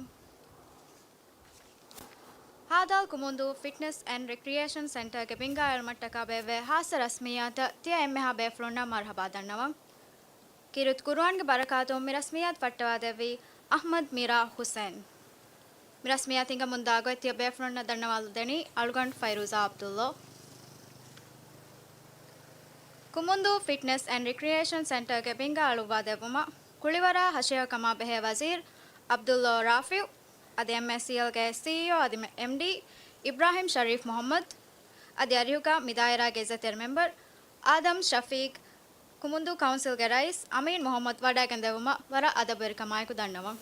ހާދަ ކުމުންދޫ ފިޓްނަސް އެންޑް ރެކްރިއޭޝަން ސެންޓަރގެ ބިންގާ އެޅުމަށްޓަކާ ބޭއްވޭ ހާއްސަ ރަސްމިއްޔާތަށް ތިޔަ އެންމެހާ ބޭފުޅުންނަށް މަރުޙަބާ ދަންނަވަން. ކީރިތި ޤުރުއާންގެ ބަރަކާތުން މި ރަސްމިއްޔާތު ފައްޓަވާދެއްވީ އަޙްމަދު މީރާ ޙުސައިން. މި ރަސްމިއްޔާތު ހިނގަމުންދާ ގޮތް ތިޔަ ބޭފުޅުންނަށް ދަންނަވާލަދެނީ އަޅުގަނޑު ފައިރޫޒާ ޢަބްދުﷲ. ކުމުންދޫ ފިޓްނަސް އެންޑް ރެކްރިއޭޝަން ސެންޓަރގެ ބިންގާ އަޅުއްވާދެއްވުމަށް ކުޅިވަރާ ހަށިޔަކަމާ ބެހޭ ވަޒީރު ޢަބްދުﷲ ރާފިޢު، އަދި އެމްއޭސީއެލްގެ ސީއީއޯ އަދި އެމްޑީ އިބްރާހިމް ޝަރީފް މުޙައްމަދު، އަދި އަރިހުގަ މި ދާއިރާގެ އިއްޒަތްތެރި މެމްބަރު އާދަމް ޝަފީޤް، ކުމުންދޫ ކައުންސިލްގެ ރައީސް އަމީން މުޙައްމަދު ވަޑައިގެންދެއްވުމަށް ވަރަށް އަދަބުވެރިކަމާއެކު ދަންނަވަން.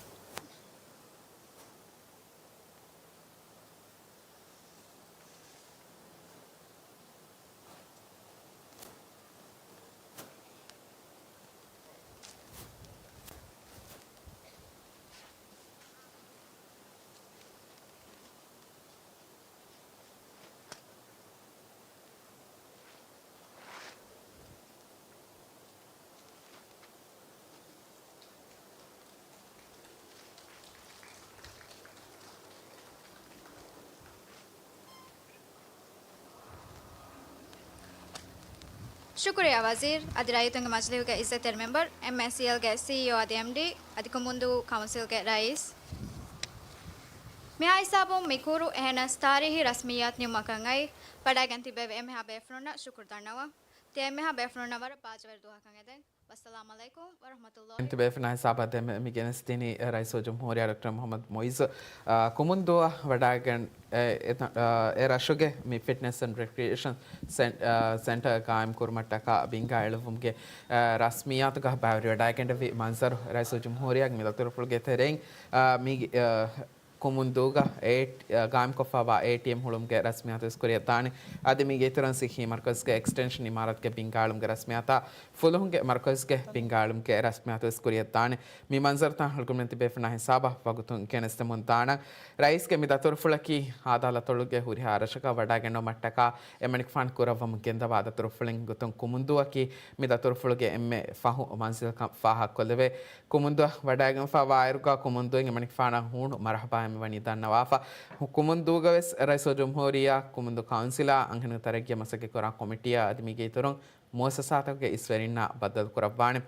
ޝުކުރިއްޔާ ވަޒީރު، އަދި ރައްޔިތުންގެ މަޖިލީހުގެ އިއްޒަތްތެރި މެމްބަރު، އެމްއޭސީއެލްގެ ސީއީއޯ އަދި އެމްޑީ، އަދި ކުމުންދޫ ކައުންސިލްގެ ރައީސް. މިހާ ހިސާބުން މި ކުރު އެހެނަސް ތާރީހީ ރަސްމިއްޔާތު ނިމުމަކަށް އައި، ވަޑައިގެން ތިއްބެވި އެންމެހާ ބޭފުޅުންނަށް ޝުކުރު ދަންނަވަން. ތިޔަ އެންމެހާ ބޭފުޅުންނަށް ވަރަށް ބާޖަވެރި ދުވަހަކަށް އެދެން. ވައްސަލާމް ޢަލައިކުމް ވަރަޙްމަތުﷲ. އިންތިބޭފުނާ ހިސާބަށް ދެންމެ މި ގެނެސްދިނީ ރައީސުލްޖުމްހޫރިއްޔާ ޑޮކްޓަރ މުޙައްމަދު މުޢިއްޒު، އާ، ކުމުންދޫއަށް ވަޑައިގެން، އެ، އެ، އާ، އެ ރަށުގެ މި ފިޓްނަސް އެންޑް ރެކްރިއޭޝަން ސެން-، އާ، ސެންޓަރ ޤާއިމް ކުރުމަށްޓަކާ ބިންގާ އެޅުއްވުމުގެ، އާ، ރަސްމިއްޔާތުގަ ބައިވެރިވެވަޑައިގެންނެވި މަންޒަރު ރައީސުލްޖުމްހޫރިއްޔާގެ މި ދަތުރުފުޅުގެ ތެރެއިން، އާ، މީގެ، އާ، ކުމުންދޫގަ އޭ-، ގާއިމްކޮށްފައިވާ އޭޓީއެމް ހުޅުމުގެ ރަސްމިއްޔާތުވެސް ކުރިއަށްދާނެ. އަދި މީގެ އިތުރަށް ސިއްހީ މަރުކަޒުގެ އެކްސްޓެންޝަން އިމާރާތުގެ ބިންގާ އެޅުމުގެ ރަސްމިއްޔާތާ ފުލުހުންގެ މަރުކަޒުގެ ބިންގާ އެޅުމުގެ ރަސްމިއްޔާތުވެސް ކުރިއަށްދާނެ. މި މަންޒަރުތައް އަޅުގަނޑުމެން ތިބޭފުނާ ހިސާބަށް ވަގުތުން ގެނެސްދެމުން ދާނަން. ރައީސްގެ މި ދަތުރުފުޅަކީ ހާދަ ހަލަތޮޅުގެ ހުރިހާ ރަށަކަށް ވަޑައިގެންނެވުމަށްޓަކާ އެމަނިކުފާނު ކުރައްވަމުން ގެންދަވާ ދަތުރުފުޅެއް ގޮތުން ކުމުންދޫއަކީ މި ދަތުރުފުޅުގެ އެންމެ ފަހު މަންޒިލްކަން ފާހަގަކޮށްލެވޭ. ކުމުންދޫއަށް ވަޑައިގެންފައިވާ އިރުގަ ކުމުންދޫއިން އެމަނިކުފާނަށް ހޫނު މަރުޙަބާއެއް މިވަނީ ދަންނަވާފަ. ކުމުންދޫގަވެސް ރައީސުލްޖުމްހޫރިއްޔާ، ކުމުންދޫ ކައުންސިލާ، އަންހެނުންގެ ތަރައްގީއަށް މަސައްކަތްކުރާ ކޮމިޓީއާ އަދި މީގެ އިތުރުން މުއައްސަސާތަކުގެ އިސްވެރިންނާ ބައްދަލުކުރައްވާނެ.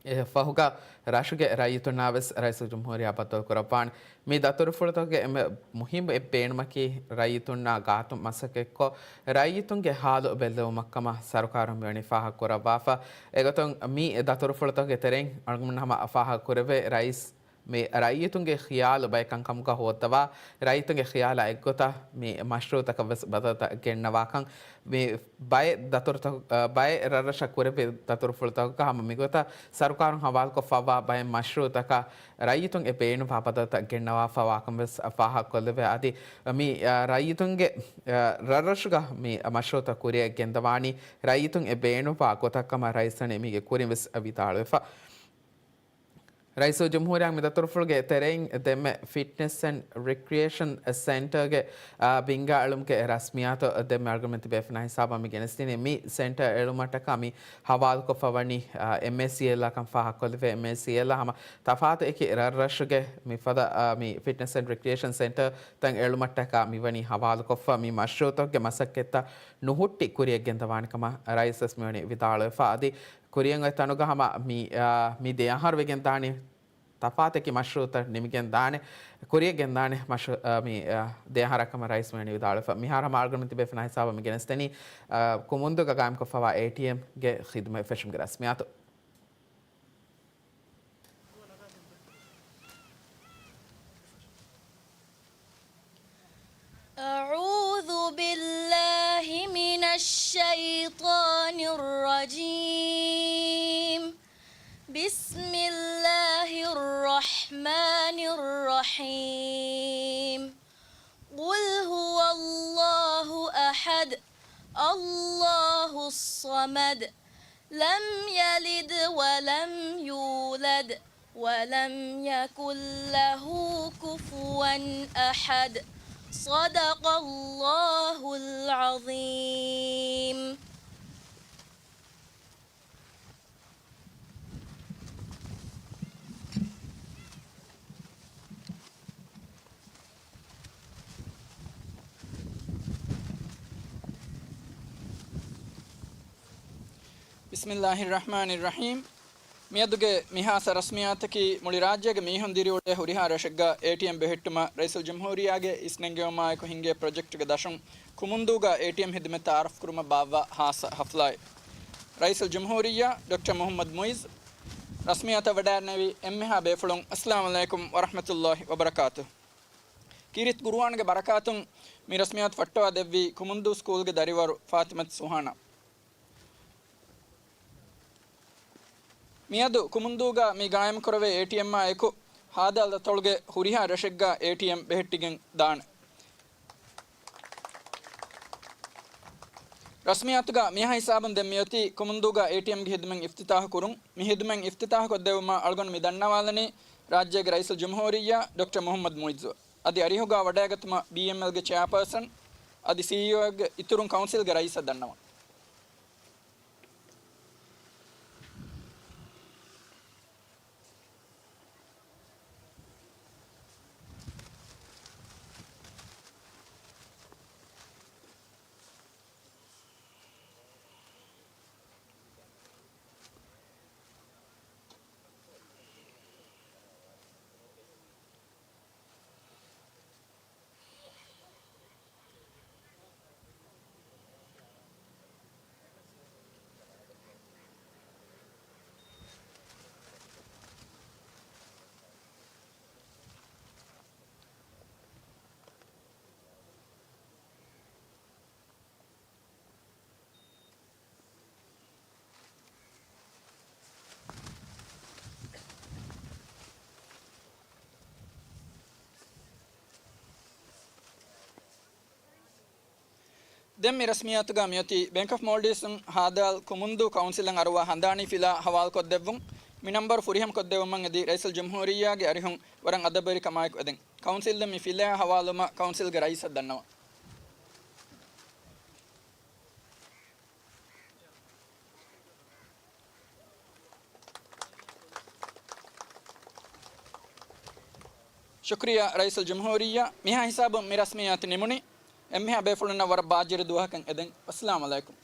އެފަހުގަ ރަށުގެ ރައްޔިތުންނާވެސް ރައީސުލްޖުމްހޫރިއްޔާ ބައްދަލުކުރައްވާނެ. މި ދަތުރުފުޅުތަކުގެ އެންމެ މުހިއްމު އެއް ބޭނުމަކީ، ރައްޔިތުންނާ ގާތުން މަސައްކަތްކޮށް، ރައްޔިތުންގެ ހާލު ބެއްލެވުމަށްކަމަށް ސަރުކާރުން މިވަނީ ފާހަގަކުރައްވާފަ. އެގޮތުން މި ދަތުރުފުޅުތަކުގެ ތެރެއިން އަޅުގަނޑު ހަމަ ފާހަގަކުރެވޭ، ރައީސް މި ރައްޔިތުންގެ ޚިޔާލު ބައެއް ކަންކަމުގަ ހޯއްދަވާ، ރައްޔިތުންގެ ޚިޔާލާ އެއްގޮތަށް މި މަޝްރޫއުތަކަށް ވެސް ބަދަލުތައް ގެންނަވާކަން، މި ބައެއް ދަތުރުތަކު، އަ، ބައެއް ރަށްރަށަށް ކުރެއްވި ދަތުރުފުޅުތަކުގަ ހަމަ މިގޮތަށް ސަރުކާރުން ހަވާލުކޮށްފައިވާ ބައެއް މަޝްރޫއުތަކަށް ރައްޔިތުން އެ ބޭނުންވާ ބަދަލުތައް ގެންނަވާފައިވާކަން ވެސް ފާހަގަކޮށްލެވޭ. އަދި މި، އަ، ރައްޔިތުންގެ، އަ، ރަށްރަށުގަ މި މަޝްރޫއުތައް ކުރިއަށް ގެންދަވާނީ ރައްޔިތުން އެ ބޭނުންވާ ގޮތަށްކަމަށް ރައީސް ވަނީ މީގެ ކުރިން ވެސް ވިދާޅުވެފަ. ރައީސުލްޖުމްހޫރިއްޔާ މި ދަތުރުފުޅުގެ ތެރެއިން ދެންމެ ފިޓްނެސް އެންޑް ރިކްރިއޭޝަން ސެންޓަރގެ، އާ، ބިންގާ އެޅުމުގެ ރަސްމިއްޔާތު ދެންމެ އަޅުގަނޑުމެން ތިބޭފުޅުންނާ ހިސާބަށް މި ގެނެސްދިނީ. މި ސެންޓަރ އެޅުމަށްޓަކާ މި ހަވާލުކޮށްފަ ވަނީ، އާ، އެމްއޭސީއެލްއާ ކަން ފާހަގަކޮށްލެވޭ. އެމްއޭސީއެލްއާ ހަމަ ތަފާތު އެކި ރަށްރަށުގެ މިފަދަ، އާ، މި ފިޓްނެސް އެންޑް ރިކްރިއޭޝަން ސެންޓަރ ތައް އެޅުމަށްޓަކާ މިވަނީ ހަވާލުކޮށްފަ. މި މަޝްރޫއުތަކުގެ މަސައްކަތްތައް ނުހުއްޓި ކުރިއަށް ގެންދަވާނެ ކަމަށް ރައީސް ވެސް މިވަނީ ވިދާޅުވެފަ. އަދި ކުރިއަށް އޮތް ތަނުގަ ހަމަ މި، އާ، މި ދެ އަހަރު ވެގެން ދާނީ ތަފާތެކި މަޝްރޫއުތައް ނިމިގެން ދާނެ، ކުރިއަށް ގެންދާނެ މަޝްރޫ-، އާ، މި، އާ، ދެ އަހަރަށް ކަމަށް ރައީސް މިވަނީ ވިދާޅުވެފަ. މިހާރު ހަމަ އަޅުގަނޑު ތިބޭފުޅުންނާ ހިސާބަށް މި ގެނެސްދެނީ، އާ، ކުމުންދޫގަ ގާއިމްކޮށްފައިވާ އޭޓީއެމްގެ ޚިދުމަތް ފެށުމުގެ ރަސްމިއްޔާތު. أعوذ بالله من الشيطان الرجيم. بسم الله الرحمن الرحيم. قل هو الله أحد، الله الصمد، لم يلد ولم يولد، ولم يكن له كفوا أحد. صدق الله العظيم. بسم الله الرحمن الرحيم. މިއަދުގެ މި ހާއްސަ ރަސްމިއްޔާތަކީ މުޅި ރާއްޖޭގެ މީހުން ދިރިއުޅޭ ހުރިހާ ރަށެއްގަ އޭޓީއެމް ބެހެއްޓުމަށް ރައީސުލްޖުމްހޫރިއްޔާގެ އިސްނެންގެވުމާއެކު ހިންގޭ ޕްރޮޖެކްޓުގެ ދަށުން ކުމުންދޫގަ އޭޓީއެމް ހިދުމަތް ތައާރަފްކުރުމަށް ބާއްވާ ހާއްސަ ހަފްލާއެއް. ރައީސުލްޖުމްހޫރިއްޔާ ޑޮކްޓަރ މުހައްމަދު މުއިއްޒު ރަސްމިއްޔާތަށް ވަޑައިގެންނެވި އެންމެހާ ބޭފުޅުން އައްސަލާމު ޢަލައިކުމް ވަރަޙްމަތުﷲި ވަބަރަކާތުހު. ކީރިތި ޤުރުއާންގެ ބަރަކާތުން މި ރަސްމިއްޔާތު ފައްޓަވާ ދެއްވީ ކުމުންދޫ ސްކޫލްގެ ދަރިވަރު ފާތިމަތު ސުހާނާ. މިއަދު ކުމުންދޫގަ މި ގާއިމްކުރެވޭ އޭޓީއެމްއާ އެކު ހާދަ ދަތޮޅުގެ ހުރިހާ ރަށެއްގަ އޭޓީއެމް ބެހެއްޓިގެން ދާނެ. ރަސްމިއްޔާތުގަ މިހާ ހިސާބުން ދެން މިއޮތީ ކުމުންދޫގަ އޭޓީއެމްގެ ހިދުމަތް އިފްތިތާޙު ކުރުން. މި ހިދުމަތް އިފްތިތާޙު ކޮށްދެއްވުމަށް އަޅުގަނޑު މި ދަންނަވާލަނީ ރާއްޖޭގެ ރައީސުލްޖުމްހޫރިއްޔާ ޑޮކްޓަރ މުހައްމަދު މުއިއްޒު. އަދި އަރިހުގަ ވަޑައިގަތުމަށް ބީއެމްއެލްގެ ޗެއާޕާސަން އަދި ސީއީއޯއެއްގެ އިތުރުން ކައުންސިލްގެ ރައީސަށް ދަންނަވަން. ދެން މި ރަސްމިއްޔާތުގަ މިއޮތީ ބޭންކް އޮފް މޯލްޑިވްސްއިން ހާދަ ކުމުންދޫ ކައުންސިލަށް އަރުވާ ހަނދާނީ ފިލާ ހަވާލުކޮށްދެއްވުން. މި ނަންބަރު ފުރިހަމަކޮށްދެއްވުމަށް އެދި ރައީސުލްޖުމްހޫރިއްޔާގެ އަރިހުން ވަރަށް އަދަބުވެރިކަމާއެކު އެދެން. ކައުންސިލް ދެން މި ފިލާ ހަވާލުވުމަށް ކައުންސިލްގެ ރައީސަށް ދަންނަވަން. ޝުކުރިއްޔާ ރައީސުލްޖުމްހޫރިއްޔާ. މިހާ ހިސާބުން މި ރަސްމިއްޔާތު ނިމުނީ. އެންމެހާ ބޭފުޅުންނަށް ވަރަށް ބާއްޖަވެރި ދުވަހަކަށް އެދެން. އައްސަލާމު ޢަލައިކުމް.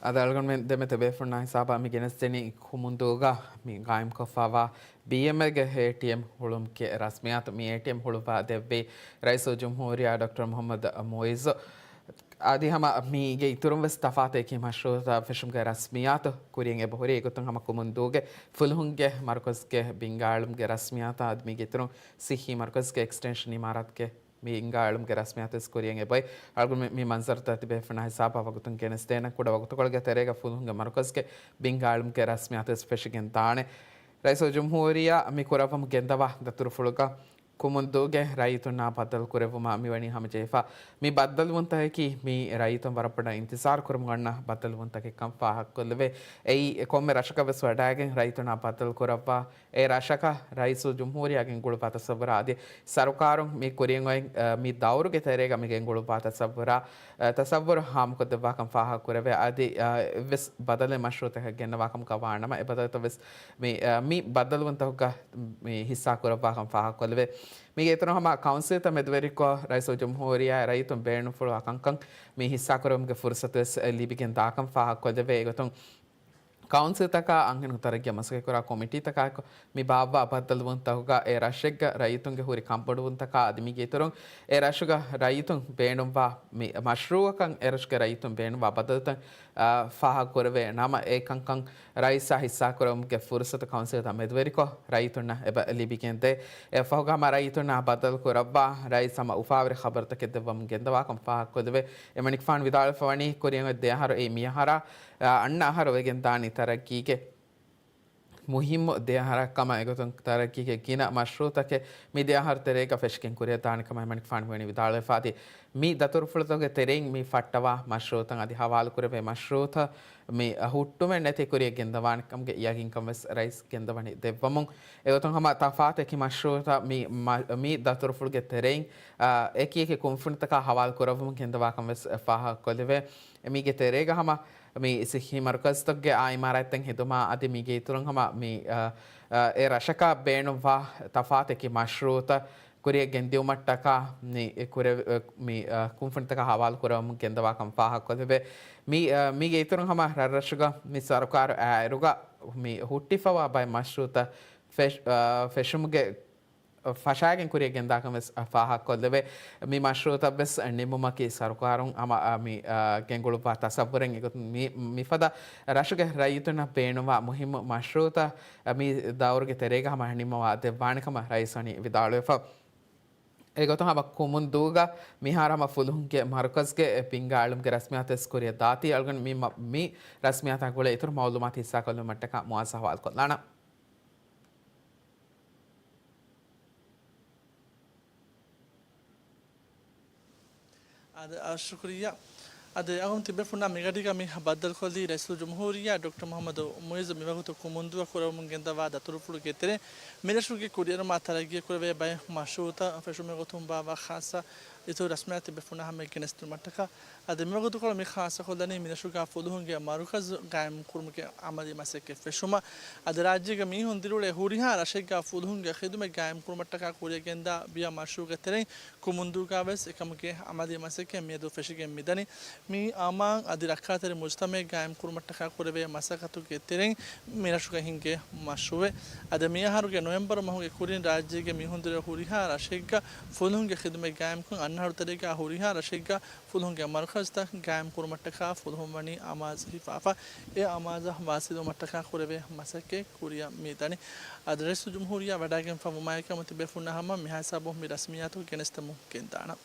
އަދި އަޅުގަނޑުމެން ދެންމެ ތިބޭފުޅުންނާ ހިސާބަށް މި ގެނެސްދެނީ ކުމުންދޫގަ މި ގާއިމްކޮށްފައިވާ ބީއެމްއެލްގެ އޭޓީއެމް ހުޅުމުގެ ރަސްމިއްޔާތު. މި އޭޓީއެމް ހުޅުވާ ދެއްވީ ރައީސުލްޖުމްހޫރިއްޔާ ޑޮކްޓަރ މުހައްމަދު މުއިއްޒު. އަދި ހަމަ މީގެ އިތުރުން ވެސް ތަފާތު އެކި މަޝްރޫޢުތައް ފެށުމުގެ ރަސްމިއްޔާތު ކުރިއަށް އެބަހުރި. އެގޮތުން ހަމަ ކުމުންދޫގެ ފުލުހުންގެ މަރުކަޒުގެ ބިންގާއެޅުމުގެ ރަސްމިއްޔާތާ އަދި މީގެ އިތުރުން ސިއްހީ މަރުކަޒުގެ އެކްސްޓެންޝަން އިމާރާތުގެ ބިންގާއެޅުމުގެ ރަސްމިއްޔާތު ވެސް ކުރިއަށް އެބައޮތް. އަޅުގަނޑު މި، މި މަންޒަރުތައް ތިބޭފުޅުންނާ ހިސާބަށް ވަގުތުން ގެނެސްދޭނަން. ކުޑަ ވަގުތުކޮޅުގެ ތެރޭގަ ފުލުހުންގެ މަރުކަޒުގެ ބިންގާއެޅުމުގެ ރަސްމިއްޔާތު ވެސް ފެށިގެން ދާނެ. ރައީސުލްޖުމްހޫރިއްޔާ މި ކުރައްވަމުން ގެންދަވާ ދަތުރުފުޅުގަ ކުމުންދޫގެ ރައްޔިތުންނާ ބައްދަލު ކުރެއްވުމަށް މިވަނީ ހަމަޖެހިފަ. މި ބައްދަލުވުންތަކަކީ މީ ރައްޔިތުން ވަރަށް ބޮޑަށް އިންތިޒާރު ކުރަމުން އަންނަ ބައްދަލުވުންތަކެއްކަން ފާހަގަކޮށްލެވޭ. އެއީ ކޮންމެ ރަށަކަށް ވެސް ވަޑައިގެން ރައްޔިތުންނާ ބައްދަލު ކުރައްވާ، އެ ރަށަކަށް ރައީސުލްޖުމްހޫރިއްޔާ ގެންގުޅުއްވާ ތަސައްވުރާ އަދި ސަރުކާރުން މި ކުރިއަށް އޮތް، އަ، މި ދައުރުގެ ތެރޭގަ މި ގެންގުޅުއްވާ ތަސައްވުރާ، އަ، ތަސައްވުރު ހާމަކޮށްދެއްވާކަން ފާހަގަކުރެވޭ. އަދި، އަ، އެއްވެސް ބަދަލެއް މަޝްރޫޢުތަކަށް ގެންނަވާކަމަކަށް ވާނަމަ، އެ ބަދަލުތައް ވެސް މި، އަ، މި ބައްދަލުވުންތަކުގަ މި ހިއްސާކުރައްވާކަން ފާހަގަކޮށްލެވޭ. މީގެ އިތުރުން ހަމަ ކައުންސިލްތައް މެދުވެރިކޮށް، ރައީސުލްޖުމްހޫރިއްޔާ ރައްޔިތުން ބޭނުންފުޅުވާ ކަންކަން މި ހިއްސާކުރުމުގެ ފުރުސަތު ވެސް ލިބިގެން ދާކަން ފާހަގަކޮށްލެވޭ. އެގޮތުން ކައުންސިލްތަކާ އަންހެނުން ތަރައްގީއަށް މަސައްކަތްކުރާ ކޮމިޓީތަކާއެކު މި ބާއްވާ ބައްދަލުވުންތަކުގަ އެ ރަށެއްގަ ރައްޔިތުންގެ ހުރި ކަންބޮޑުވުންތަކާ އަދި މީގެ އިތުރުން އެ ރަށުގަ ރައްޔިތުން ބޭނުންވާ މި މަޝްރޫޢަކަށް އެ ރަށުގެ ރައްޔިތުން ބޭނުންވާ ބައްދަލުތައް، އާ، ފާހަގަކުރެވޭ ނަމަ، އެ ކަންކަން ރައީސާ ހިއްސާކުރުމުގެ ފުރުސަތު ކައުންސިލްތައް މެދުވެރިކޮށް ރައްޔިތުންނަށް އެބަ ލިބިގެންދޭ. އެއަށްފަހުގަ ހަމަ ރައްޔިތުންނާ ބައްދަލު ކުރައްވާ ރައީސް ހަމަ އުފާވެރި ޚަބަރުތަކެއް ދެއްވަމުން ގެންދަވާކަން ފާހަގަކޮށްލެވޭ. އެމަނިކުފާނު ވިދާޅުވެފަ ވަނީ ކުރިއަށް އޮތް ދެ އަހަރު އެއީ މި އަހަރާ، އަ، އަންނަ އަހަރު ވެގެން ދާނީ ތަރައްގީގެ މުހިއްމު ދެ އަހަރަށް ކަމަށް. އެގޮތުން ތަރައްގީގެ ގިނަ މަޝްރޫޢުތަކެއް މި ދެ އަހަރު ތެރޭގަ ފެށިގެން ކުރިއަށް ދާނެ ކަމަށް އެމަނިކުފާނު މިވަނީ ވިދާޅުވެފަ އަދި މި ދަތުރުފުޅުތަކުގެ ތެރެއިން މި ފައްޓަވާ މަޝްރޫޢުތައް އަދި ހަވާލުކުރެވޭ މަޝްރޫޢުތައް މި ހުއްޓުމެއް ނެތި ކުރިއަށް ގެންދަވާނެ ކަމުގެ ޔަގީންކަން ވެސް ރައީސް ގެންދަވަނީ ދެއްވަމުން. އެގޮތުން ހަމަ ތަފާތު އެކި މަޝްރޫޢުތައް މި، މަ-، މި ދަތުރުފުޅުގެ ތެރެއިން، އާ، އެކި އެކި ކުންފުނިތަކާ ހަވާލު ކުރައްވަމުން ގެންދަވާކަން ވެސް ފާހަގަކޮށްލެވޭ. މީގެ ތެރޭގަ ހަމަ މި ސިއްހީ މަރުކަޒުތަކުގެ އާ އިމާރާތްތައް ހެދުމާ އަދި މީގެ އިތުރުން ހަމަ މި، އާ، އާ، އެ ރަށަކަށް ބޭނުންވާ ތަފާތު އެކި މަޝްރޫޢުތައް ކުރިއަށް ގެންދިއުމަށްޓަކާ މި ކުރެ-، މި، އާ، ކުންފުނިތަކާ ހަވާލު ކުރައްވަމުން ގެންދަވާކަން ފާހަގަކޮށްލެވޭ. މި، އާ، މީގެ އިތުރުން ހަމަ ރަށްރަށުގަ މި ސަރުކާރު އާއިރުގަ މި ހުއްޓިފަވާ ބައެއް މަޝްރޫޢުތައް ފެށް-، އާ، ފެށުމުގެ ފަށާގެން ކުރިއަށް ގެންދާކަން ވެސް ފާހަގަކޮށްލެވޭ. މި މަޝްރޫޢުތައް ވެސް ނިމުމަކީ ސަރުކާރުން ހަމަ، އާ، މި، އާ، ގެންގުޅުއްވާ ތަސައްވުރެއް. އެގޮތުން މި، މިފަދަ ރަށުގެ ރައްޔިތުންނަށް ބޭނުންވާ މުހިއްމު މަޝްރޫޢުތައް މި ދައުރުގެ ތެރޭގަ ހަމަ ނިންމަވާ ދެއްވާނެ ކަމަށް ރައީސް ވަނީ ވިދާޅުވެފަ. އެގޮތުން ހަމަ ކުމުންދޫގަ މިހާރު ހަމަ ފުލުހުންގެ މަރުކަޒުގެ ބިންގާއެޅުމުގެ ރަސްމިއްޔާތު ވެސް ކުރިއަށް ދާތީ. އަޅުގަނޑު މި މަ-، މި ރަސްމިއްޔާތާ ގުޅޭ އިތުރު މައުލޫމާތު ހިއްސާކޮށްލުމަށްޓަކާ މުއާޒް ހަވާލުކޮށްލާނަން. އާދެ، އާ، ޝުކުރިއްޔާ. އާދެ، އަޅުގަނޑު ތިބޭފުޅުންނާ މިގަޑީގަ މި ބައްދަލުކޮށްލީ ރައީސުލްޖުމްހޫރިއްޔާ ޑޮކްޓަރ މުޙައްމަދު މުޢިއްޒު މިވަގުތު ކުމުންދޫއަށް ކުރެވެމުން ގެންދަވާ ދަތުރުފުޅުގެ ތެރެއިން މިރަށުގެ ކުރިއެރުމާ ތަރައްގީއަށް ކުރެވޭ ބައެއް މަޝްރޫޢުތައް ފެށުމުގެ ގޮތުން ބާއްވާ ޚާއްޞަ އިތުރު ރަސްމިއްޔާތު ތިބޭފުޅުންނާ ހަމަޔަށް ގެނެސްދިނުމަށްޓަކާ. އަދި މިވަގުތުކޮޅު މި ޚާއްޞަކޮށްލަނީ މިރަށުގަ ފުލުހުންގެ މަރުކަޒު ގާއިމްކުރުމުގެ އަމަލީ މަސައްކަތް ފެށުމަށް. އަދި ރާއްޖޭގެ މީހުން ދިރިއުޅޭ ހުރިހާ ރަށެއްގަ ފުލުހުންގެ ޚިދުމަތް ގާއިމްކުރުމަށްޓަކާ ކުރިއަށް ގެންދާ ބިޔަ މަޝްރޫޢުގެ ތެރެއިން ކުމުންދޫގަ ވެސް އެކަމުގެ އަމަލީ މަސައްކަތް މިއަދު ފެށިގެން މިދަނީ. މި އަމާން އަދި ރައްކާތެރި މުޖްތަމަޢެއް ގާއިމްކުރުމަށްޓަކާ ކުރެވޭ މަސައްކަތުގެ ތެރެއިން މިރަށުގަ ހިންގޭ މަޝްރޫޢެއް. އަދި މިއަހަރުގެ ނޮވެމްބަރު މަހުގެ ކުރިން ރާއްޖޭގެ މީހުން ދިރިއުޅޭ ހުރިހާ ރަށެއްގަ ފުލުހުންގެ ޚިދުމަތް ގާއިމްކޮށް، އަންނަ އަހަރު ތެރޭގަ ހުރިހާ ރަށެއްގަ ފުލުހުންގެ މަރުކަޒުތައް ގާއިމްކުރުމަށްޓަކާ ފުލުހުން ވަނީ އަމާޒު ހިފާފަ. އެ އަމާޒަށް ވާސިލުވުމަށްޓަކާ ކުރެވޭ މަސައްކަތް ކުރިއަށް މިދަނީ. އަދި ރައީސުލްޖުމްހޫރިއްޔާ ވަޑައިގެންފަ ވުމާއެކަމު ތިބޭފުޅުންނާ ހަމަ މިހާ ހިސާބުން މި ރަސްމިއްޔާތު ގެނެސްދެމުން ގެންދާނަން.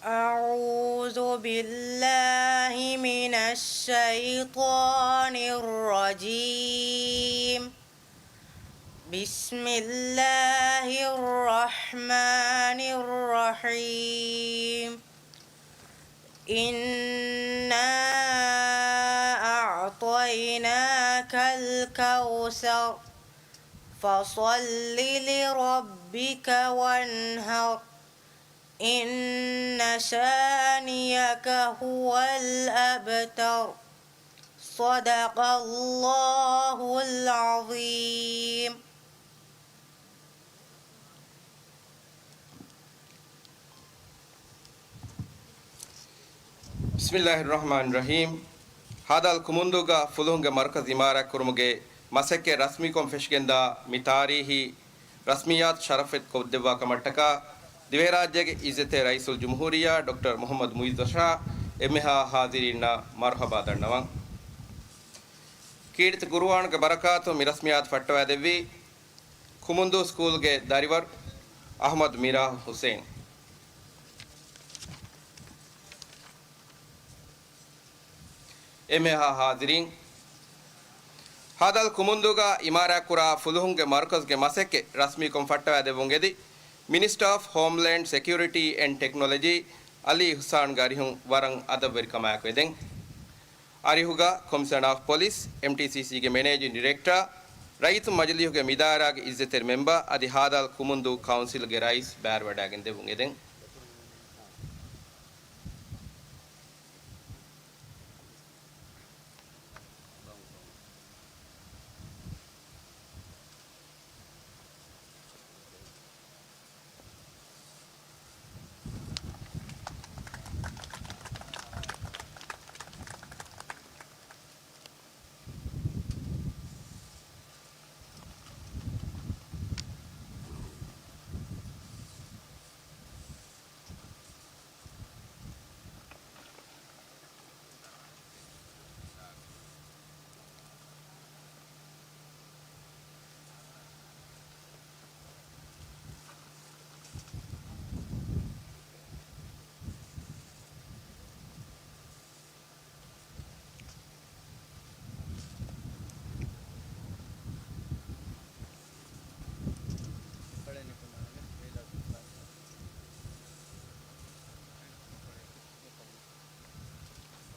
أعوذ بالله من الشيطان الرجيم. بسم الله الرحمن الرحيم. إنا أعطيناك الكوثر. فصل لربك وانحر. إن شانئك هو الأبتر. صدق الله العظيم. ބިސްމިއްލާހިއްރަޙްމާނިއްރަޙީމް. ހާދާލް ކުމުންދޫގަ ފުލުހުންގެ މަރުކަޒު އިމާރާތްކުރުމުގެ މަސައްކަތް ރަސްމީކޮށް ފެށިގެންދާ މި ތާރީހީ ރަސްމިއްޔާތު ޝަރަފްވެތި ކޮށްދެއްވާ ކަމަށްޓަކާ، ދިވެހިރާއްޖޭގެ އިއްޒަތްތެރި ރައީސުލްޖުމްހޫރިއްޔާ ޑޮކްޓަރ މުޙައްމަދު މުޢިއްޒު ޝާ އެންމެހާ ހާޒިރީންނަށް މަރުޙަބާ ދަންނަވަން. ކީރިތި ޤުރުއާނުގެ ބަރަކާތުން މި ރަސްމިއްޔާތު ފައްޓަވައިދެއްވީ ކުމުންދޫ ސްކޫލްގެ ދަރިވަރު އަޙްމަދު މީރާ ޙުސެން. އެންމެހާ ހާޒިރީން، ހާދާލް ކުމުންދޫގަ އިމާރާތްކުރާ ފުލުހުންގެ މަރުކަޒުގެ މަސައްކަތް ރަސްމީކޮށް ފައްޓަވައިދެއްވުން އެދި، މިނިސްޓަރ އޮފް ހޯމްލޭންޑް ސެކިއުރިޓީ އެންޑް ޓެކްނޮލޮޖީ އަލީ އިޙްސާންގެ އަރިހުން ވަރަށް އަދަބުވެރިކަމާއެކު އެދެން. އަރިހުގަ ކޮމިޝަނަރ އޮފް ޕޮލިސް، އެމްޓީސީސީގެ މެނޭޖިން ޑިރެކްޓަރ، ރައްޔިތު މަޖިލީހުގެ މިދާއިރާގެ އިއްޒަތްތެރި މެމްބަރ އަދި ހާދާލް ކުމުންދޫ ކައުންސިލްގެ ރައީސް ބައިވެވަޑައިގެން ދެއްވުން އެދެން.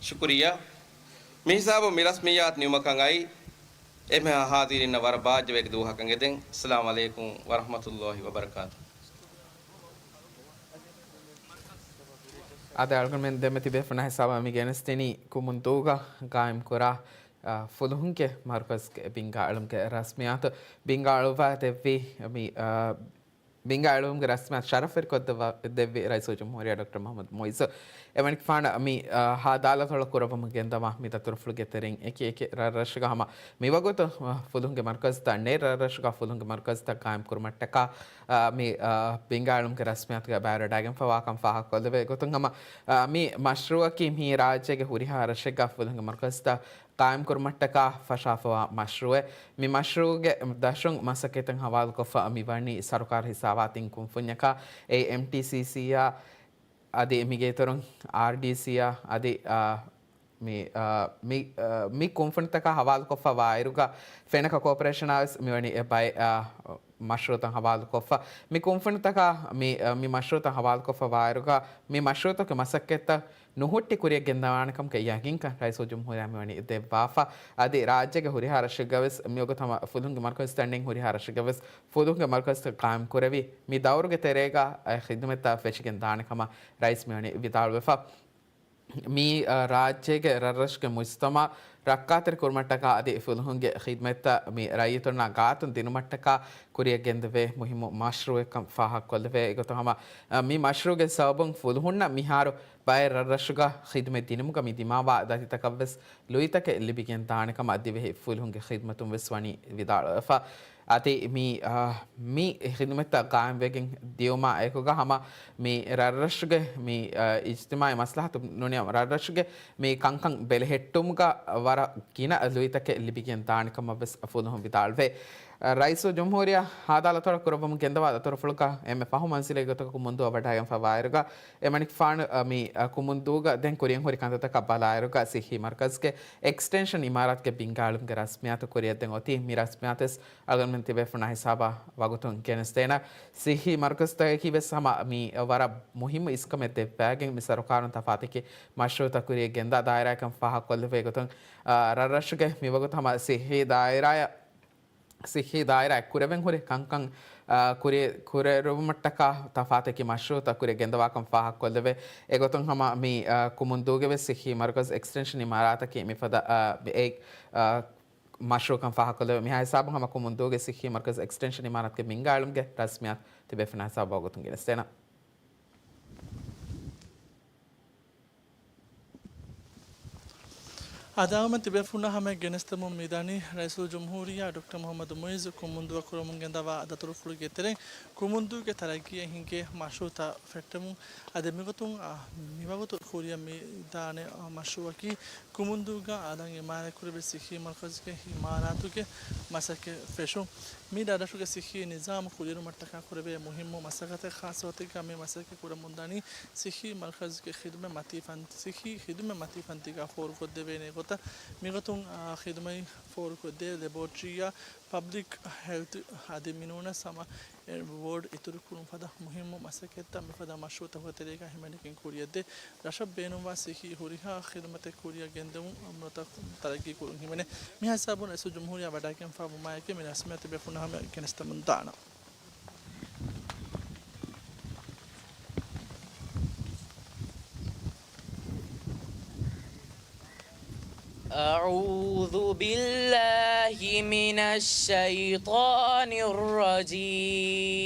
ޝުކުރިއްޔާ. މި ހިސާބުން މި ރަސްމިއްޔާތު ނިމުމަކަށް އައި، އެންމެހާ ހާޒިރީންނަށް ވަރަށް ބާއްޖަވެގެ ދުވަހަކަށް އެދެން. އައްސަލާމު ޢަލައިކުމް ވަރަޙްމަތުﷲި ވަބަރަކާތުހު. އާދެ، އަޅުގަނޑުމެން ދެންމެ ތިބޭފުޅުންނާ ހިސާބަށް މި ގެނެސްދިނީ ކުމުންދޫގަ ގާއިމްކުރާ، އާ، ފުލުހުންގެ މަރުކަޒުގެ ބިންގާ އެޅުމުގެ ރަސްމިއްޔާތު ބިންގާ އެޅުއްވާ ދެއްވީ މި، އާ، ބިންގާ އެޅުމުގެ ރަސްމިއްޔާތު ޝަރަފްވެރިކޮށްދެއްވާ، ދެއްވި ރައީސުލްޖުމްހޫރިއްޔާ ޑޮކްޓަރ މުޙައްމަދު މުޢިއްޒު. އެމަނިކުފާނު މި، އާ، ހާދާލަތޮޅު ކުރައްވަމުން ގެންދަވާ މި ދަތުރުފުޅުގެ ތެރެއިން އެކި އެކި ރަށްރަށުގަ ހަމަ މިވަގުތު، އާ، ފުލުހުންގެ މަރުކަޒުތައް ނެތް ރަށްރަށުގަ ފުލުހުންގެ މަރުކަޒުތައް ގާއިމް ކުރުމަށްޓަކާ، އާ، މި، އާ، ބިންގާ އެޅުމުގެ ރަސްމިއްޔާތުގަ ބައިވެވަޑައިގެންފަވާކަން ފާހަގަކޮށްލެވޭ ގޮތުން ހަމަ، އާ، މި މަޝްރޫއަކީ މި ރާއްޖޭގެ ހުރިހާ ރަށެއްގަ ފުލުހުންގެ މަރުކަޒުތައް ގާއިމްކުރުމަށްޓަކާ ފަށާފަވާ މަޝްރޫއެއް. މި މަޝްރޫއުގެ ދަށުން މަސައްކަތްތައް ހަވާލުކޮށްފަ މި ވަނީ ސަރުކާރު ހިސާބާތީން ކުންފުންޏަކާ، އެއީ އެމްޓީސީސީއާ، އަދި މިގޭތެރެއިން އާރްޑީސީއާ، އަދި، އާ، މި، އާ، މި، އާ، މި ކުންފުނިތަކާ ހަވާލުކޮށްފަ ވާއިރުގަ ފެނަކަ ކޯޕަރޭޝަނާ ވެސް މިވަނީ އެ ބައެއް، އާ، މަޝްރޫއުތައް ހަވާލުކޮށްފަ. މި ކުންފުނިތަކާ މި، އާ، މި މަޝްރޫއުތައް ހަވާލުކޮށްފަ ވާއިރުގަ މި މަޝްރޫއުތަކުގެ މަސައްކަތްތައް ނުހުއްޓި ކުރިއަށް ގެންދަވާނެކަމުގެ ޔަގީންކަން ރައީސުލްޖުމްހޫރިއްޔާ މިވަނީ ދެއްވާފަ. އަދި ރާއްޖޭގެ ހުރިހާ ރަށެއްގަ ވެސް މިވަގުތު ހަމަ ފުލުހުންގެ މަރުކަޒުތައް ނެތް ހުރިހާ ރަށެއްގަ ވެސް ފުލުހުންގެ މަރުކަޒުތައް ޤާއިމް ކުރެވި، މި ދައުރުގެ ތެރޭގަ އެ ޚިދުމަތްތައް ފެށިގެން ދާނެ ކަމަށް ރައީސް މިވަނީ ވިދާޅުވެފަ. މި، އަ، ރާއްޖޭގެ ރަށްރަށުގެ މުޖްތަމަޢު ރައްކާތެރި ކުރުމަށްޓަކާ އަދި ފުލުހުންގެ ޚިދުމަތްތައް މި ރައްޔިތުންނާ ގާތުން ދިނުމަށްޓަކާ ކުރިއަށް ގެންދެވޭ މުހިއްމު މަޝްރޫޢެއްކަން ފާހަގަކޮށްލެވޭ. އެގޮތުން ހަމަ، އަ، މި މަޝްރޫޢުގެ ސަބަބުން ފުލުހުންނަށް މިހާރު ބައެއް ރަށްރަށުގަ ޚިދުމަތް ދިނުމުގަ މި ދިމާވާ ދަތިތަކަށްވެސް ލުއިތަކެއް ލިބިގެން ދާނެ ކަމަށް ދިވެހި ފުލުހުންގެ ޚިދުމަތުން ވެސް ވަނީ ވިދާޅުވެފަ. އަދި މި، އާ، މި ޚިދުމަތްތައް ޤާއިމްވެގެން ދިޔުމާ އެކުގަ ހަމަ މި ރަށްރަށުގެ މި، އާ، އިޖްތިމާޢީ މަސްލަހަތު ނޫނީ ރަށްރަށުގެ މި ކަންކަން ބެލެހެއްޓުމުގަ ވަރަށް ގިނަ ލުއިތަކެއް ލިބިގެން ދާނެ ކަމަށް ވެސް ފުލުހުން ވިދާޅުވޭ. ރައީސުލްޖުމްހޫރިއްޔާ ހާދާލަތޮޅު ކުރައްވަމުން ގެންދަވާ ދަތުރުފުޅުގަ އެންމެ ފަހު މަންޒިލެއްގެ ގޮތަކަށް ކުމުންދޫއަށް ވަޑައިގެންފަ ވާއިރުގަ އެމަނިކުފާނު، އަ، މި، އަ، ކުމުންދޫގަ ދެން ކުރިއަށް ހުރި ކަންތައްތަކަށް ބަލާއިރުގަ ސިއްހީ މަރުކަޒުގެ އެކްސްޓެންޝަން އިމާރާތުގެ ބިންގާ އެޅުމުގެ ރަސްމިއްޔާތު ކުރިއަށްދޭން އޮތީ. މި ރަސްމިއްޔާތުވެސް އަޅުގަނޑުމެން ތިބޭފުޅުންނާ ހިސާބަށް ވަގުތުން ގެނެސްދޭނަ. ސިއްހީ މަރުކަޒުތަކަކީ ވެސް ހަމަ މި ވަރަށް މުހިއްމު އިސްކަމެއް ދެއްވައިގެން މި ސަރުކާރުން ތަފާތު އެކި މަޝްރޫޢުތައް ކުރިއަށް ގެންދާ ދާއިރާއަކަށް ފާހަގަކޮށްލެވޭ ގޮތުން، އާ، ރަށްރަށުގެ މިވަގުތު ހަމަ ސިއްހީ ދާއިރާއަށް ސިއްހީ ދާއިރާއަށް ކުރެވެން ހުރި ކަންކަން، އާ، ކުރި-، ކުރެވުމަށްޓަކާ ތަފާތު އެކި މަޝްރޫޢުތައް ކުރިއަށް ގެންދަވާކަން ފާހަގަކޮށްލެވޭ. އެގޮތުން ހަމަ މި، އާ، ކުމުންދޫގެ ވެސް ސިއްހީ މަރުކަޒު އެކްސްޓެންޝަން އިމާރާތަކީ މިފަދަ، އާ، އެ، އާ، މަޝްރޫޢުކަން ފާހަގަކޮށްލެވޭ. މިހާ ހިސާބުން ހަމަ ކުމުންދޫގެ ސިއްހީ މަރުކަޒު އެކްސްޓެންޝަން އިމާރާތުގެ ބިންގާ އެޅުމުގެ ރަސްމިއްޔާތު ތިބޭފުޅުންނާ ހިސާބަށް ވަގުތުން ގެނެސްދޭނަ. އަދާގަމެން ތިބޭފުޅުންނާ ހަމަޔަށް ގެނެސްދެމުން މިދަނީ، ރައީސުލްޖުމްހޫރިއްޔާ ޑޮކްޓަރ މުޙައްމަދު މުޢިއްޒު ކުންމުންދޫއަށް ކުރަމުން ގެންދަވާ ދަތުރުފުޅުގެ ތެރެއިން ކުންމުންދޫގެ ތަރައްގީއަށް ހިންގޭ މަޝްރޫޢުތައް ފެއްޓެމުން. އަދި މިގޮތުން، އާ، މިވަގުތު ކުރިއަށް މިދާނެ، އާ، މަޝްރޫޢަކީ ކުންމުންދޫގަ އަލަށް އިމާރާތްކުރެވޭ ޞިއްޙީ މަރުކަޒުގެ އިމާރާތުގެ މަސައްކަތް ފެށުން. މި ދަރަށުގެ ޞިއްޙީ ނިޒާމު ކުރިއެރުމަށްޓަކާ ކުރެވޭ މުހިއްމު މަސައްކަތެއް. ޚާއްޞަ ގޮތެއްގަ މި މަސައްކަތް ކުރަމުންދަނީ ޞިއްޙީ މަރުކަޒުގެ ޚިދުމަތް މަތީ ފަން-، ޞިއްޙީ ޚިދުމަތް މަތީ ފަންތީގަ ފޯރުކޮށްދެވޭނެ ގޮތަށް. މިގޮތުން، އާ، ޚިދުމަތް ފޯރުކޮށްދޭ ލެބޯޓްރީއާ، ޕަބްލިކް ހެލްތު އަދި މިނޫނަސް ހަމަ އެ ވޯޑް އިތުރުކުރުން ފަދަ މުހިއްމު މަސައްކަތްތައް މިފަދަ މަޝްރޫޢުތަކުގެ ތެރޭގަ ހިމެނިގެން ކުރިއަށްދޭ. ރަށަށް ބޭނުންވާ ސިއްހީ ހުރިހާ ޚިދުމަތެއް ކުރިއަށް ގެންދެވުން ނުވަތަ ތަރައްގީ ކުރުން ހިމެނޭ. މިހާ ހިސާބުން ރައީސުލްޖުމްހޫރިއްޔާ ވަޑައިގެންފާވުމާއެކީ މި ރަސްމިއްޔާތު ތިބޭފުޅުންނާ ހަމަޔަށް ގެނެސްދެމުން ދާނަން. أعوذ بالله من الشيطان الرجيم.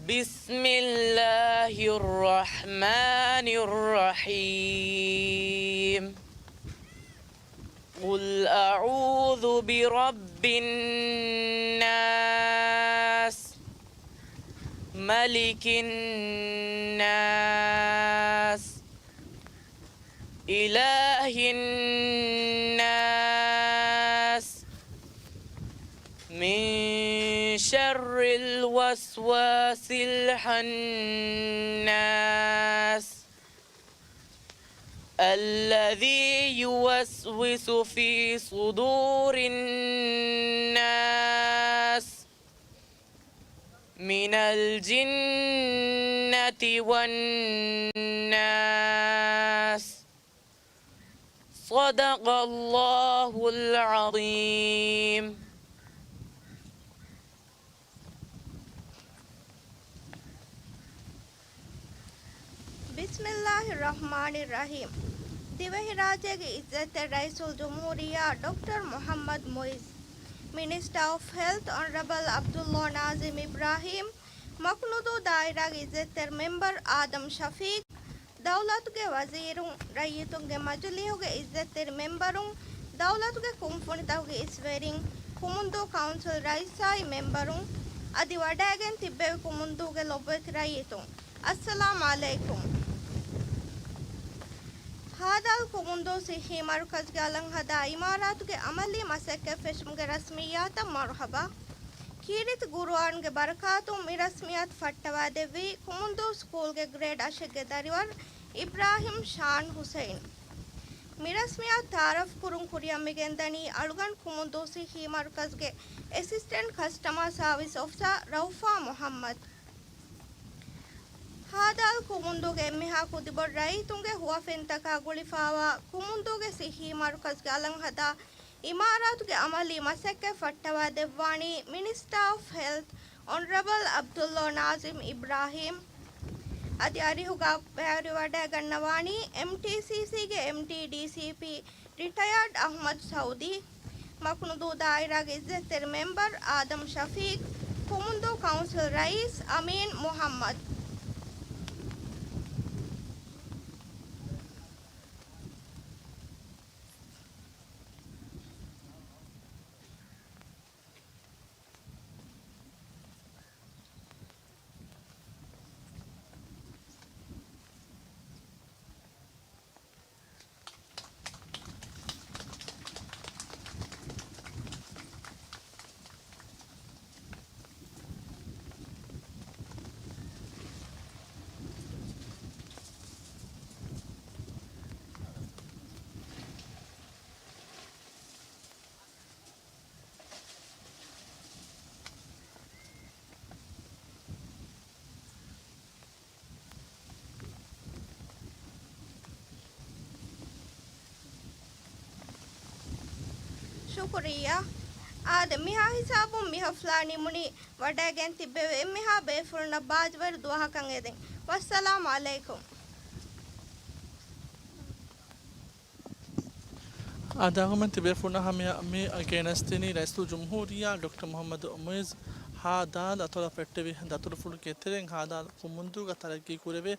بسم الله الرحمن الرحيم. قل أعوذ برب الناس، ملك الناس، إله الناس، من شر الوسواس الخناس، الذي يوسوس في صدور الناس، من الجنة والناس. صدق الله العظيم. ބިސްމިއްލާހި ރަޙްމާނި ރަޙީމް. ދިވެހިރާއްޖޭގެ އިއްޒަތްތެރި ރައީސުލްޖުމްހޫރިއްޔާ ޑޮކްޓަރ މުޙައްމަދު މުޢިއްޒު، މިނިސްޓާ އޮފް ހެލްތް އޮނަރަބަލް ޢަބްދުﷲ ނާޒިމް އިބްރާހީމް، މަކުނުދޫ ދާއިރާގެ އިއްޒަތްތެރި މެމްބަރު އާދަމް ޝަފީޤް، ދައުލަތުގެ ވަޒީރުން، ރައްޔިތުންގެ މަޖިލީހުގެ އިއްޒަތްތެރި މެމްބަރުން، ދައުލަތުގެ ކުންފުނިތަކުގެ އިސްވެރިން، ކުމުންދޫ ކައުންސިލް ރައީސާއި މެމްބަރުން، އަދި ވަޑައިގެން ތިއްބެވި ކުމުންދޫގެ ލޮބުވެތި ރައްޔިތުން، އައްސަލާމް ޢަލައިކުމް. ހާދާލް ކުމުންދޫ ޞިއްޙީ މަރުކަޒުގެ އަލަށް ހަދާ އިމާރާތުގެ އަމަލީ މަސައްކަތް ފެށުމުގެ ރަސްމިއްޔާތަށް މަރުޙަބާ. ކީރިތި ޤުރުއާންގެ ބަރަކާތުން މި ރަސްމިއްޔާތު ފައްޓަވާދެއްވީ ކުމުންދޫ ސްކޫލްގެ ގްރޭޑް އަށެއްގެ ދަރިވަރު އިބްރާހިމް ޝާން ޙުސައިން. މި ރަސްމިއްޔާތު ތަޢާރަފް ކުރުން ކުރިއަށް މިގެންދަނީ އަޅުގަނޑު ކުމުންދޫ ޞިއްޙީ މަރުކަޒުގެ އެސިސްޓެންޓް ކަސްޓަމާ ސާވިސް އޮފިސަރ ރައުފާ މުޙައްމަދު. ހާދާލް ކުމުންދޫގެ އެންމެހާ ކުދިބޮޑު ރައްޔިތުންގެ ހުވަފެންތަކާ ގުޅިފާވާ ކުމުންދޫގެ ޞިއްޙީ މަރުކަޒުގެ އަލަށް ހަދާ އިމާރާތުގެ އަމަލީ މަސައްކަތް ފައްޓަވާ ދެއްވާނީ މިނިސްޓާ އޮފް ހެލްތް އޮނަރަބަލް ޢަބްދުﷲ ނާޒިމް އިބްރާހީމް. އަދި އަރިހުގަ ބައިވެރިވަޑައިގަންނަވާނީ އެމްޓީސީސީގެ އެމްޑީ ޑީސީޕީ ރިޓަޔާޑް އަޙްމަދު ސައުދީ، މަކުނުދޫ ދާއިރާގެ އިއްޒަތްތެރި މެމްބަރު އާދަމް ޝަފީޤް، ކުމުންދޫ ކައުންސިލް ރައީސް އަމީން މުޙައްމަދު. ޝުކުރިއްޔާ. އާދެ، މިހާ ހިސާބުން މި ހަފްލާ ނިމުނީ. ވަޑައިގެން ތިއްބެވި އެންމެހާ ބޭފުޅުންނަށް ބާޒުވެރި ދުވަހަކަށް އެދެން. ވައްސަލާމް ޢަލައިކުމް. އަދާގަމެން ތިބޭފުޅުންނަށް ހަމަޔަށް މި ގެނެސްދިނީ ރައީސުލްޖުމްހޫރިއްޔާ ޑޮކްޓަރ މުޙައްމަދު މުޢިއްޒު ހާދާލް އަތޮޅަށް ފެއްޓެވި ދަތުރުފުޅުގެ ތެރެއިން ހާދާލް ކުމުންދޫގަ ތަރައްގީ ކުރެވޭ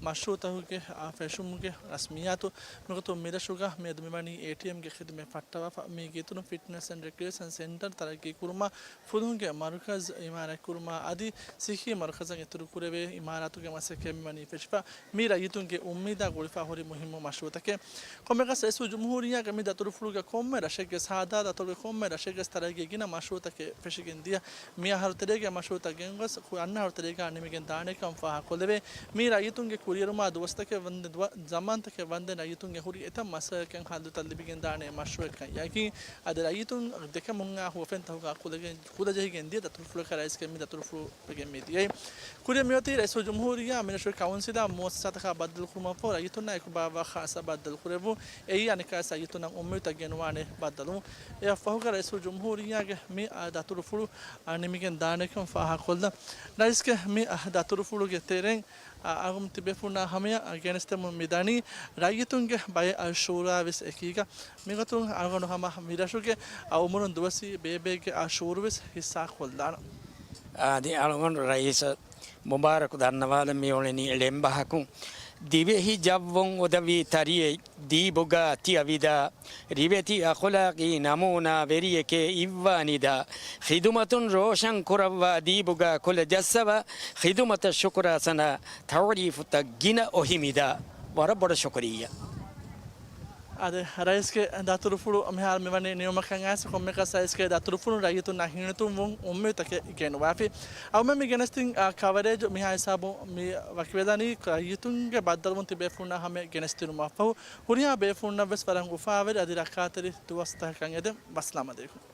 މަޝްރޫޢުތަކުގެ ފެށުމުގެ ރަސްމިއްޔާތު. މިގޮތުން މިރަށުގަ މިއަދު މިވަނީ އޭޓީއެމްގެ ޚިދުމަތް ފައްޓަވާފަ. މީގެ އިތުރުން ފިޓްނަސް އެންޑް ރެކްރިއޭޝަން ސެންޓަރ ތަރައްގީ ކުރުމަށް، ފުލުހުންގެ މަރުކަޒް އިމާރާތް ކުރުމަށް އަދި ސިއްހީ މަރުކަޒަށް އިތުރު ކުރެވޭ އިމާރާތުގެ މަސައްކަތް މިވަނީ ފެށިފަ. މީ ރައްޔިތުންގެ އުއްމީދާ ގުޅިފަ ހުރި މުހިއްމު މަޝްރޫޢުތަކެއް. ކޮންމެއަކަސް ރައީސުލްޖުމްހޫރިއްޔާގެ މި ދަތުރުފުޅުގަ ކޮންމެ ރަށެއްގެ ހަދާ ދަތުރުގެ ކޮންމެ ރަށެއްގެ ތަރައްގީ ގިނަ މަޝްރޫޢުތަކެއް ފެށިގެން ދިޔަ. މި އަހަރު ތެރޭގެ މަޝްރޫޢުތައް ގެންގޮސް، ކު-، އަންނަ އަހަރު ތެރޭގަ ނިމިގެން ދާނެކަން ފާހަގަކޮށްލެވޭ. މީ ރައްޔިތުންގެ ކުރިއެރުމާ ދުވަސްތަކެއް ވަންދެން، ދުވަ-، ޒަމާންތަކެއް ވަންދެން ރައްޔިތުންގެ ހުރި އެތައް މައްސަލައަކަށް ހައްލުތައް ލިބިގެން ދާނެ މަޝްރޫޢެއްކަން ޔަގީން. އަދި ރައްޔިތުން ދެކެމުންނާ ހުވަފެންތަކުގަ ކުލަޖެ-، ކުލަޖެހިގެން ދިޔަ ދަތުރުފުޅަކަށް ރައީސްގެ މި ދަތުރުފުޅު ވެގެން މި ދިޔައީ. ކުރިއަށް މިއޮތީ ރައީސުލްޖުމްހޫރިއްޔާ މިރަށުގެ ކައުންސިލާ މުއައްސަސާތަކާ ބައްދަލުކުރުމަށްފަހު ރައްޔިތުންނާ އެކު ބާއްވާ ޚާއްސަ ބައްދަލުކުރެއްވުން. އެއީ އަނެއްކާވެސް ރައްޔިތުންނަށް އުއްމީދުތައް ގެނުވާނެ ބައްދަލުވުން. އެއަށްފަހުގަ ރައީސުލްޖުމްހޫރިއްޔާގެ މި، އާ، ދަތުރުފުޅު، އާ، ނިމިގެން ދާނެކަން ފާހަގަކޮށްލަން. ރައީސްގެ މި، އާ، ދަތުރުފުޅުގެ ތެރެއިން، އާ، އަޅުގަނޑު ތިބޭފުޅުންނާ ހަމަޔަށް ގެނެސްދެމުން މިދަނީ ރައްޔިތުންގެ ބައެއް، އާ، ޝުއުރާވެސް އެކީގަ. މިގޮތުން އަޅުގަނޑު ހަމަ މިރަށުގެ، އާ، އުމުރުން ދުވަސްވީ ބޭބެއެއްގެ، އާ، ޝުއުރުވެސް ހިއްސާކޮށްލާނަން. އަދި އަޅުގަނޑު ރައީސަށް މުބާރަކު ދަންނަވާލަން މިއުޅެނީ އެޅެން ބަހަކުން. ދިވެހި ޖައްވުން އުދަވި ތަރިއެއް ދީބުގަ ތިއަވިދާ، ރިވެތި އަޚުލާގީ ނަމޫނާ ވެރިއެކޭ އިއްވާނިދާ، ޚިދުމަތުން ރޯޝަން ކުރައްވާ ދީބުގަ ކުލަ ޖައްސަވާ، ޚިދުމަތަށް ޝުކުރާ ސަނާ ތައުރީފުތައް ގިނަ އޮހިމިދާ. ވަރަށް ބޮޑަށް ޝުކުރިއްޔާ. އާދެ، ރައީސްގެ ދަތުރުފުޅު މިހާރު މިވަނީ ނިމުމަކަށް އައިސް ކޮންމެކަސް ރައީސްގެ ދަތުރުފުޅުން ރައްޔިތުންނަށް ހިނިތުންވުން އުއްމީދުތަކެއް ގެނުވާފި. އަޅުމެން މި ގެނެސްދިން، އާ، ކަވަރޭޖު މިހާ ހިސާބުން މި ވަކިވެދާނީ ރައްޔިތުންގެ ބައްދަލުވުން ތިބޭފުޅުންނާ ހަމަޔަށް ގެނެސްދިނުމަށްފަހު ހުރިހާ ބޭފުޅުންނަށްވެސް ވަރަށް އުފާވެރި އަދި ރައްކާތެރި ދުވަސްތަކަކަށް އެދެން. ވައްސަލާމް އަލައިކުމް.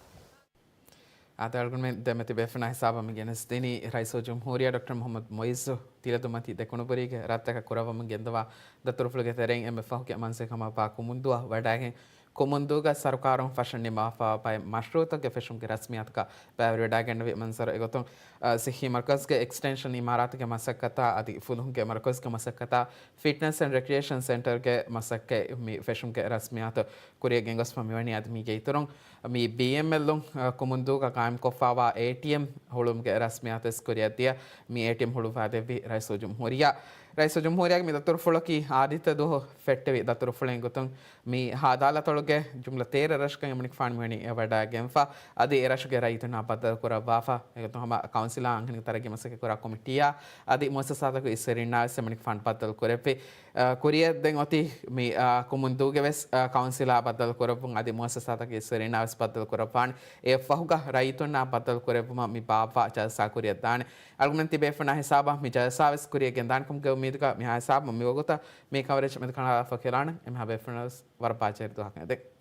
އާދެ، އަޅުގަނޑުމެން ދެމެތި ބޭފުޅުންނާ ހިސާބަށް މި ގެނެސްދިނީ ރައީސުލްޖުމްހޫރިއްޔާ ޑޮކްޓަރ މުޙައްމަދު މުޢިއްޒު ތިލަދުމަތި ދެކުނުބުރީގެ ރަށްތަކަށް ކުރައްވަމުން ގެންދަވާ ދަތުރުފުޅުގެ ތެރެއިން އެންމެ ފަހުގެ މަންސަތް ހަމަ ވާ ކުމުންދުއަށް ވަޑައިގެން، ކުމުންދޫގަ ސަރުކާރުން ފަށަން ނިންމަވާފައިވާ ބައެއް މަޝްރޫޢުތަކުގެ ފެށުމުގެ ރަސްމިއްޔާތުގަ ބައިވެރިވެވަޑައިގެންނެވި މަންޒަރު. އެގޮތުން، އަ، ސިއްހީ މަރުކަޒުގެ އެކްސްޓެންޝަން އިމާރާތުގެ މަސައްކަތާ އަދި ފުލުހުންގެ މަރުކަޒުގެ މަސައްކަތާ ފިޓްނަސް އެންޑް ރެކްރިއޭޝަން ސެންޓަރގެ މަސައްކަތް މި ފެށުމުގެ ރަސްމިއްޔާތު ކުރިއަށް ގެންގޮސްފަ މިވަނީ. އަދި މީގެ އިތުރުން މި ބީއެމްއެލުން، އަ، ކުމުންދޫގަ ޤާއިމްކޮށްފައިވާ އޭޓީއެމް ހުޅުވުމުގެ ރަސްމިއްޔާތުވެސް ކުރިއަށްދިޔަ، މި އޭޓީއެމް ހުޅުވާދެއްވި ރައީސުލްޖުމްހޫރިއްޔާ. ރައީސުލްޖުމްހޫރިއްޔާގެ މި ދަތުރުފުޅަކީ އާދިއްތަ ދުވަހު ފެއްޓެވި ދަތުރުފުޅެއް. އެގޮތުން މި ހާދާ ލަތޮޅުގެ ޖުމްލަ ތޭރަ ރަށަކަށް އެމަނިކުފާނު މިވަނީ ވަޑައިގެންފަ. އަދި އެ ރަށުގެ ރައްޔިތުންނާ ބައްދަލުކުރައްވާފަ. އެގޮތުން ހަމަ ކައުންސިލާ އަންހެނި ތަރައްގީ މަސައްކަތް ކުރާ ކޮމިޓީއާ އަދި މުއައްސަސާތަކުގެ އިސްއެރީންނާވެސް އެމަނިކުފާނު ބައްދަލު ކުރެއްވި. އަ، ކުރިއަށް ދެން އޮތީ މި، އަ، ކުމުންދޫގެ ވެސް، އަ، ކައުންސިލާ ބައްދަލު ކުރެއްވުން އަދި މުއައްސަސާތަކުގެ އިސްއެރީންނާ ވެސް ބައްދަލު ކުރައްވާނެ. އެއަށްފަހުގަ ރައްޔިތުންނާ ބައްދަލު ކުރެއްވުމަށް މި ބާއްވާ ޖަލްސާ ކުރިއަށް ދާނެ. އަޅުގަނޑުމެން ތިބޭފުޅުންނާ ހިސާބަށް މި ޖަލްސާ ވެސް ކުރިއަށް ގެންދާނެ ކަމުގެ އުއްމީދުގަ މިހާ ހިސާބަށް މި ވަގުތަށް މި ކަވަރޭޖް މެދުކަނޑާލާފަ ކިޔާލާނަން. އެންމެހާ ބޭފުޅުންނަށް ވެސް ވަރަށް ބާއްޖަވެރި ދުވަހަކަށް އެދެން.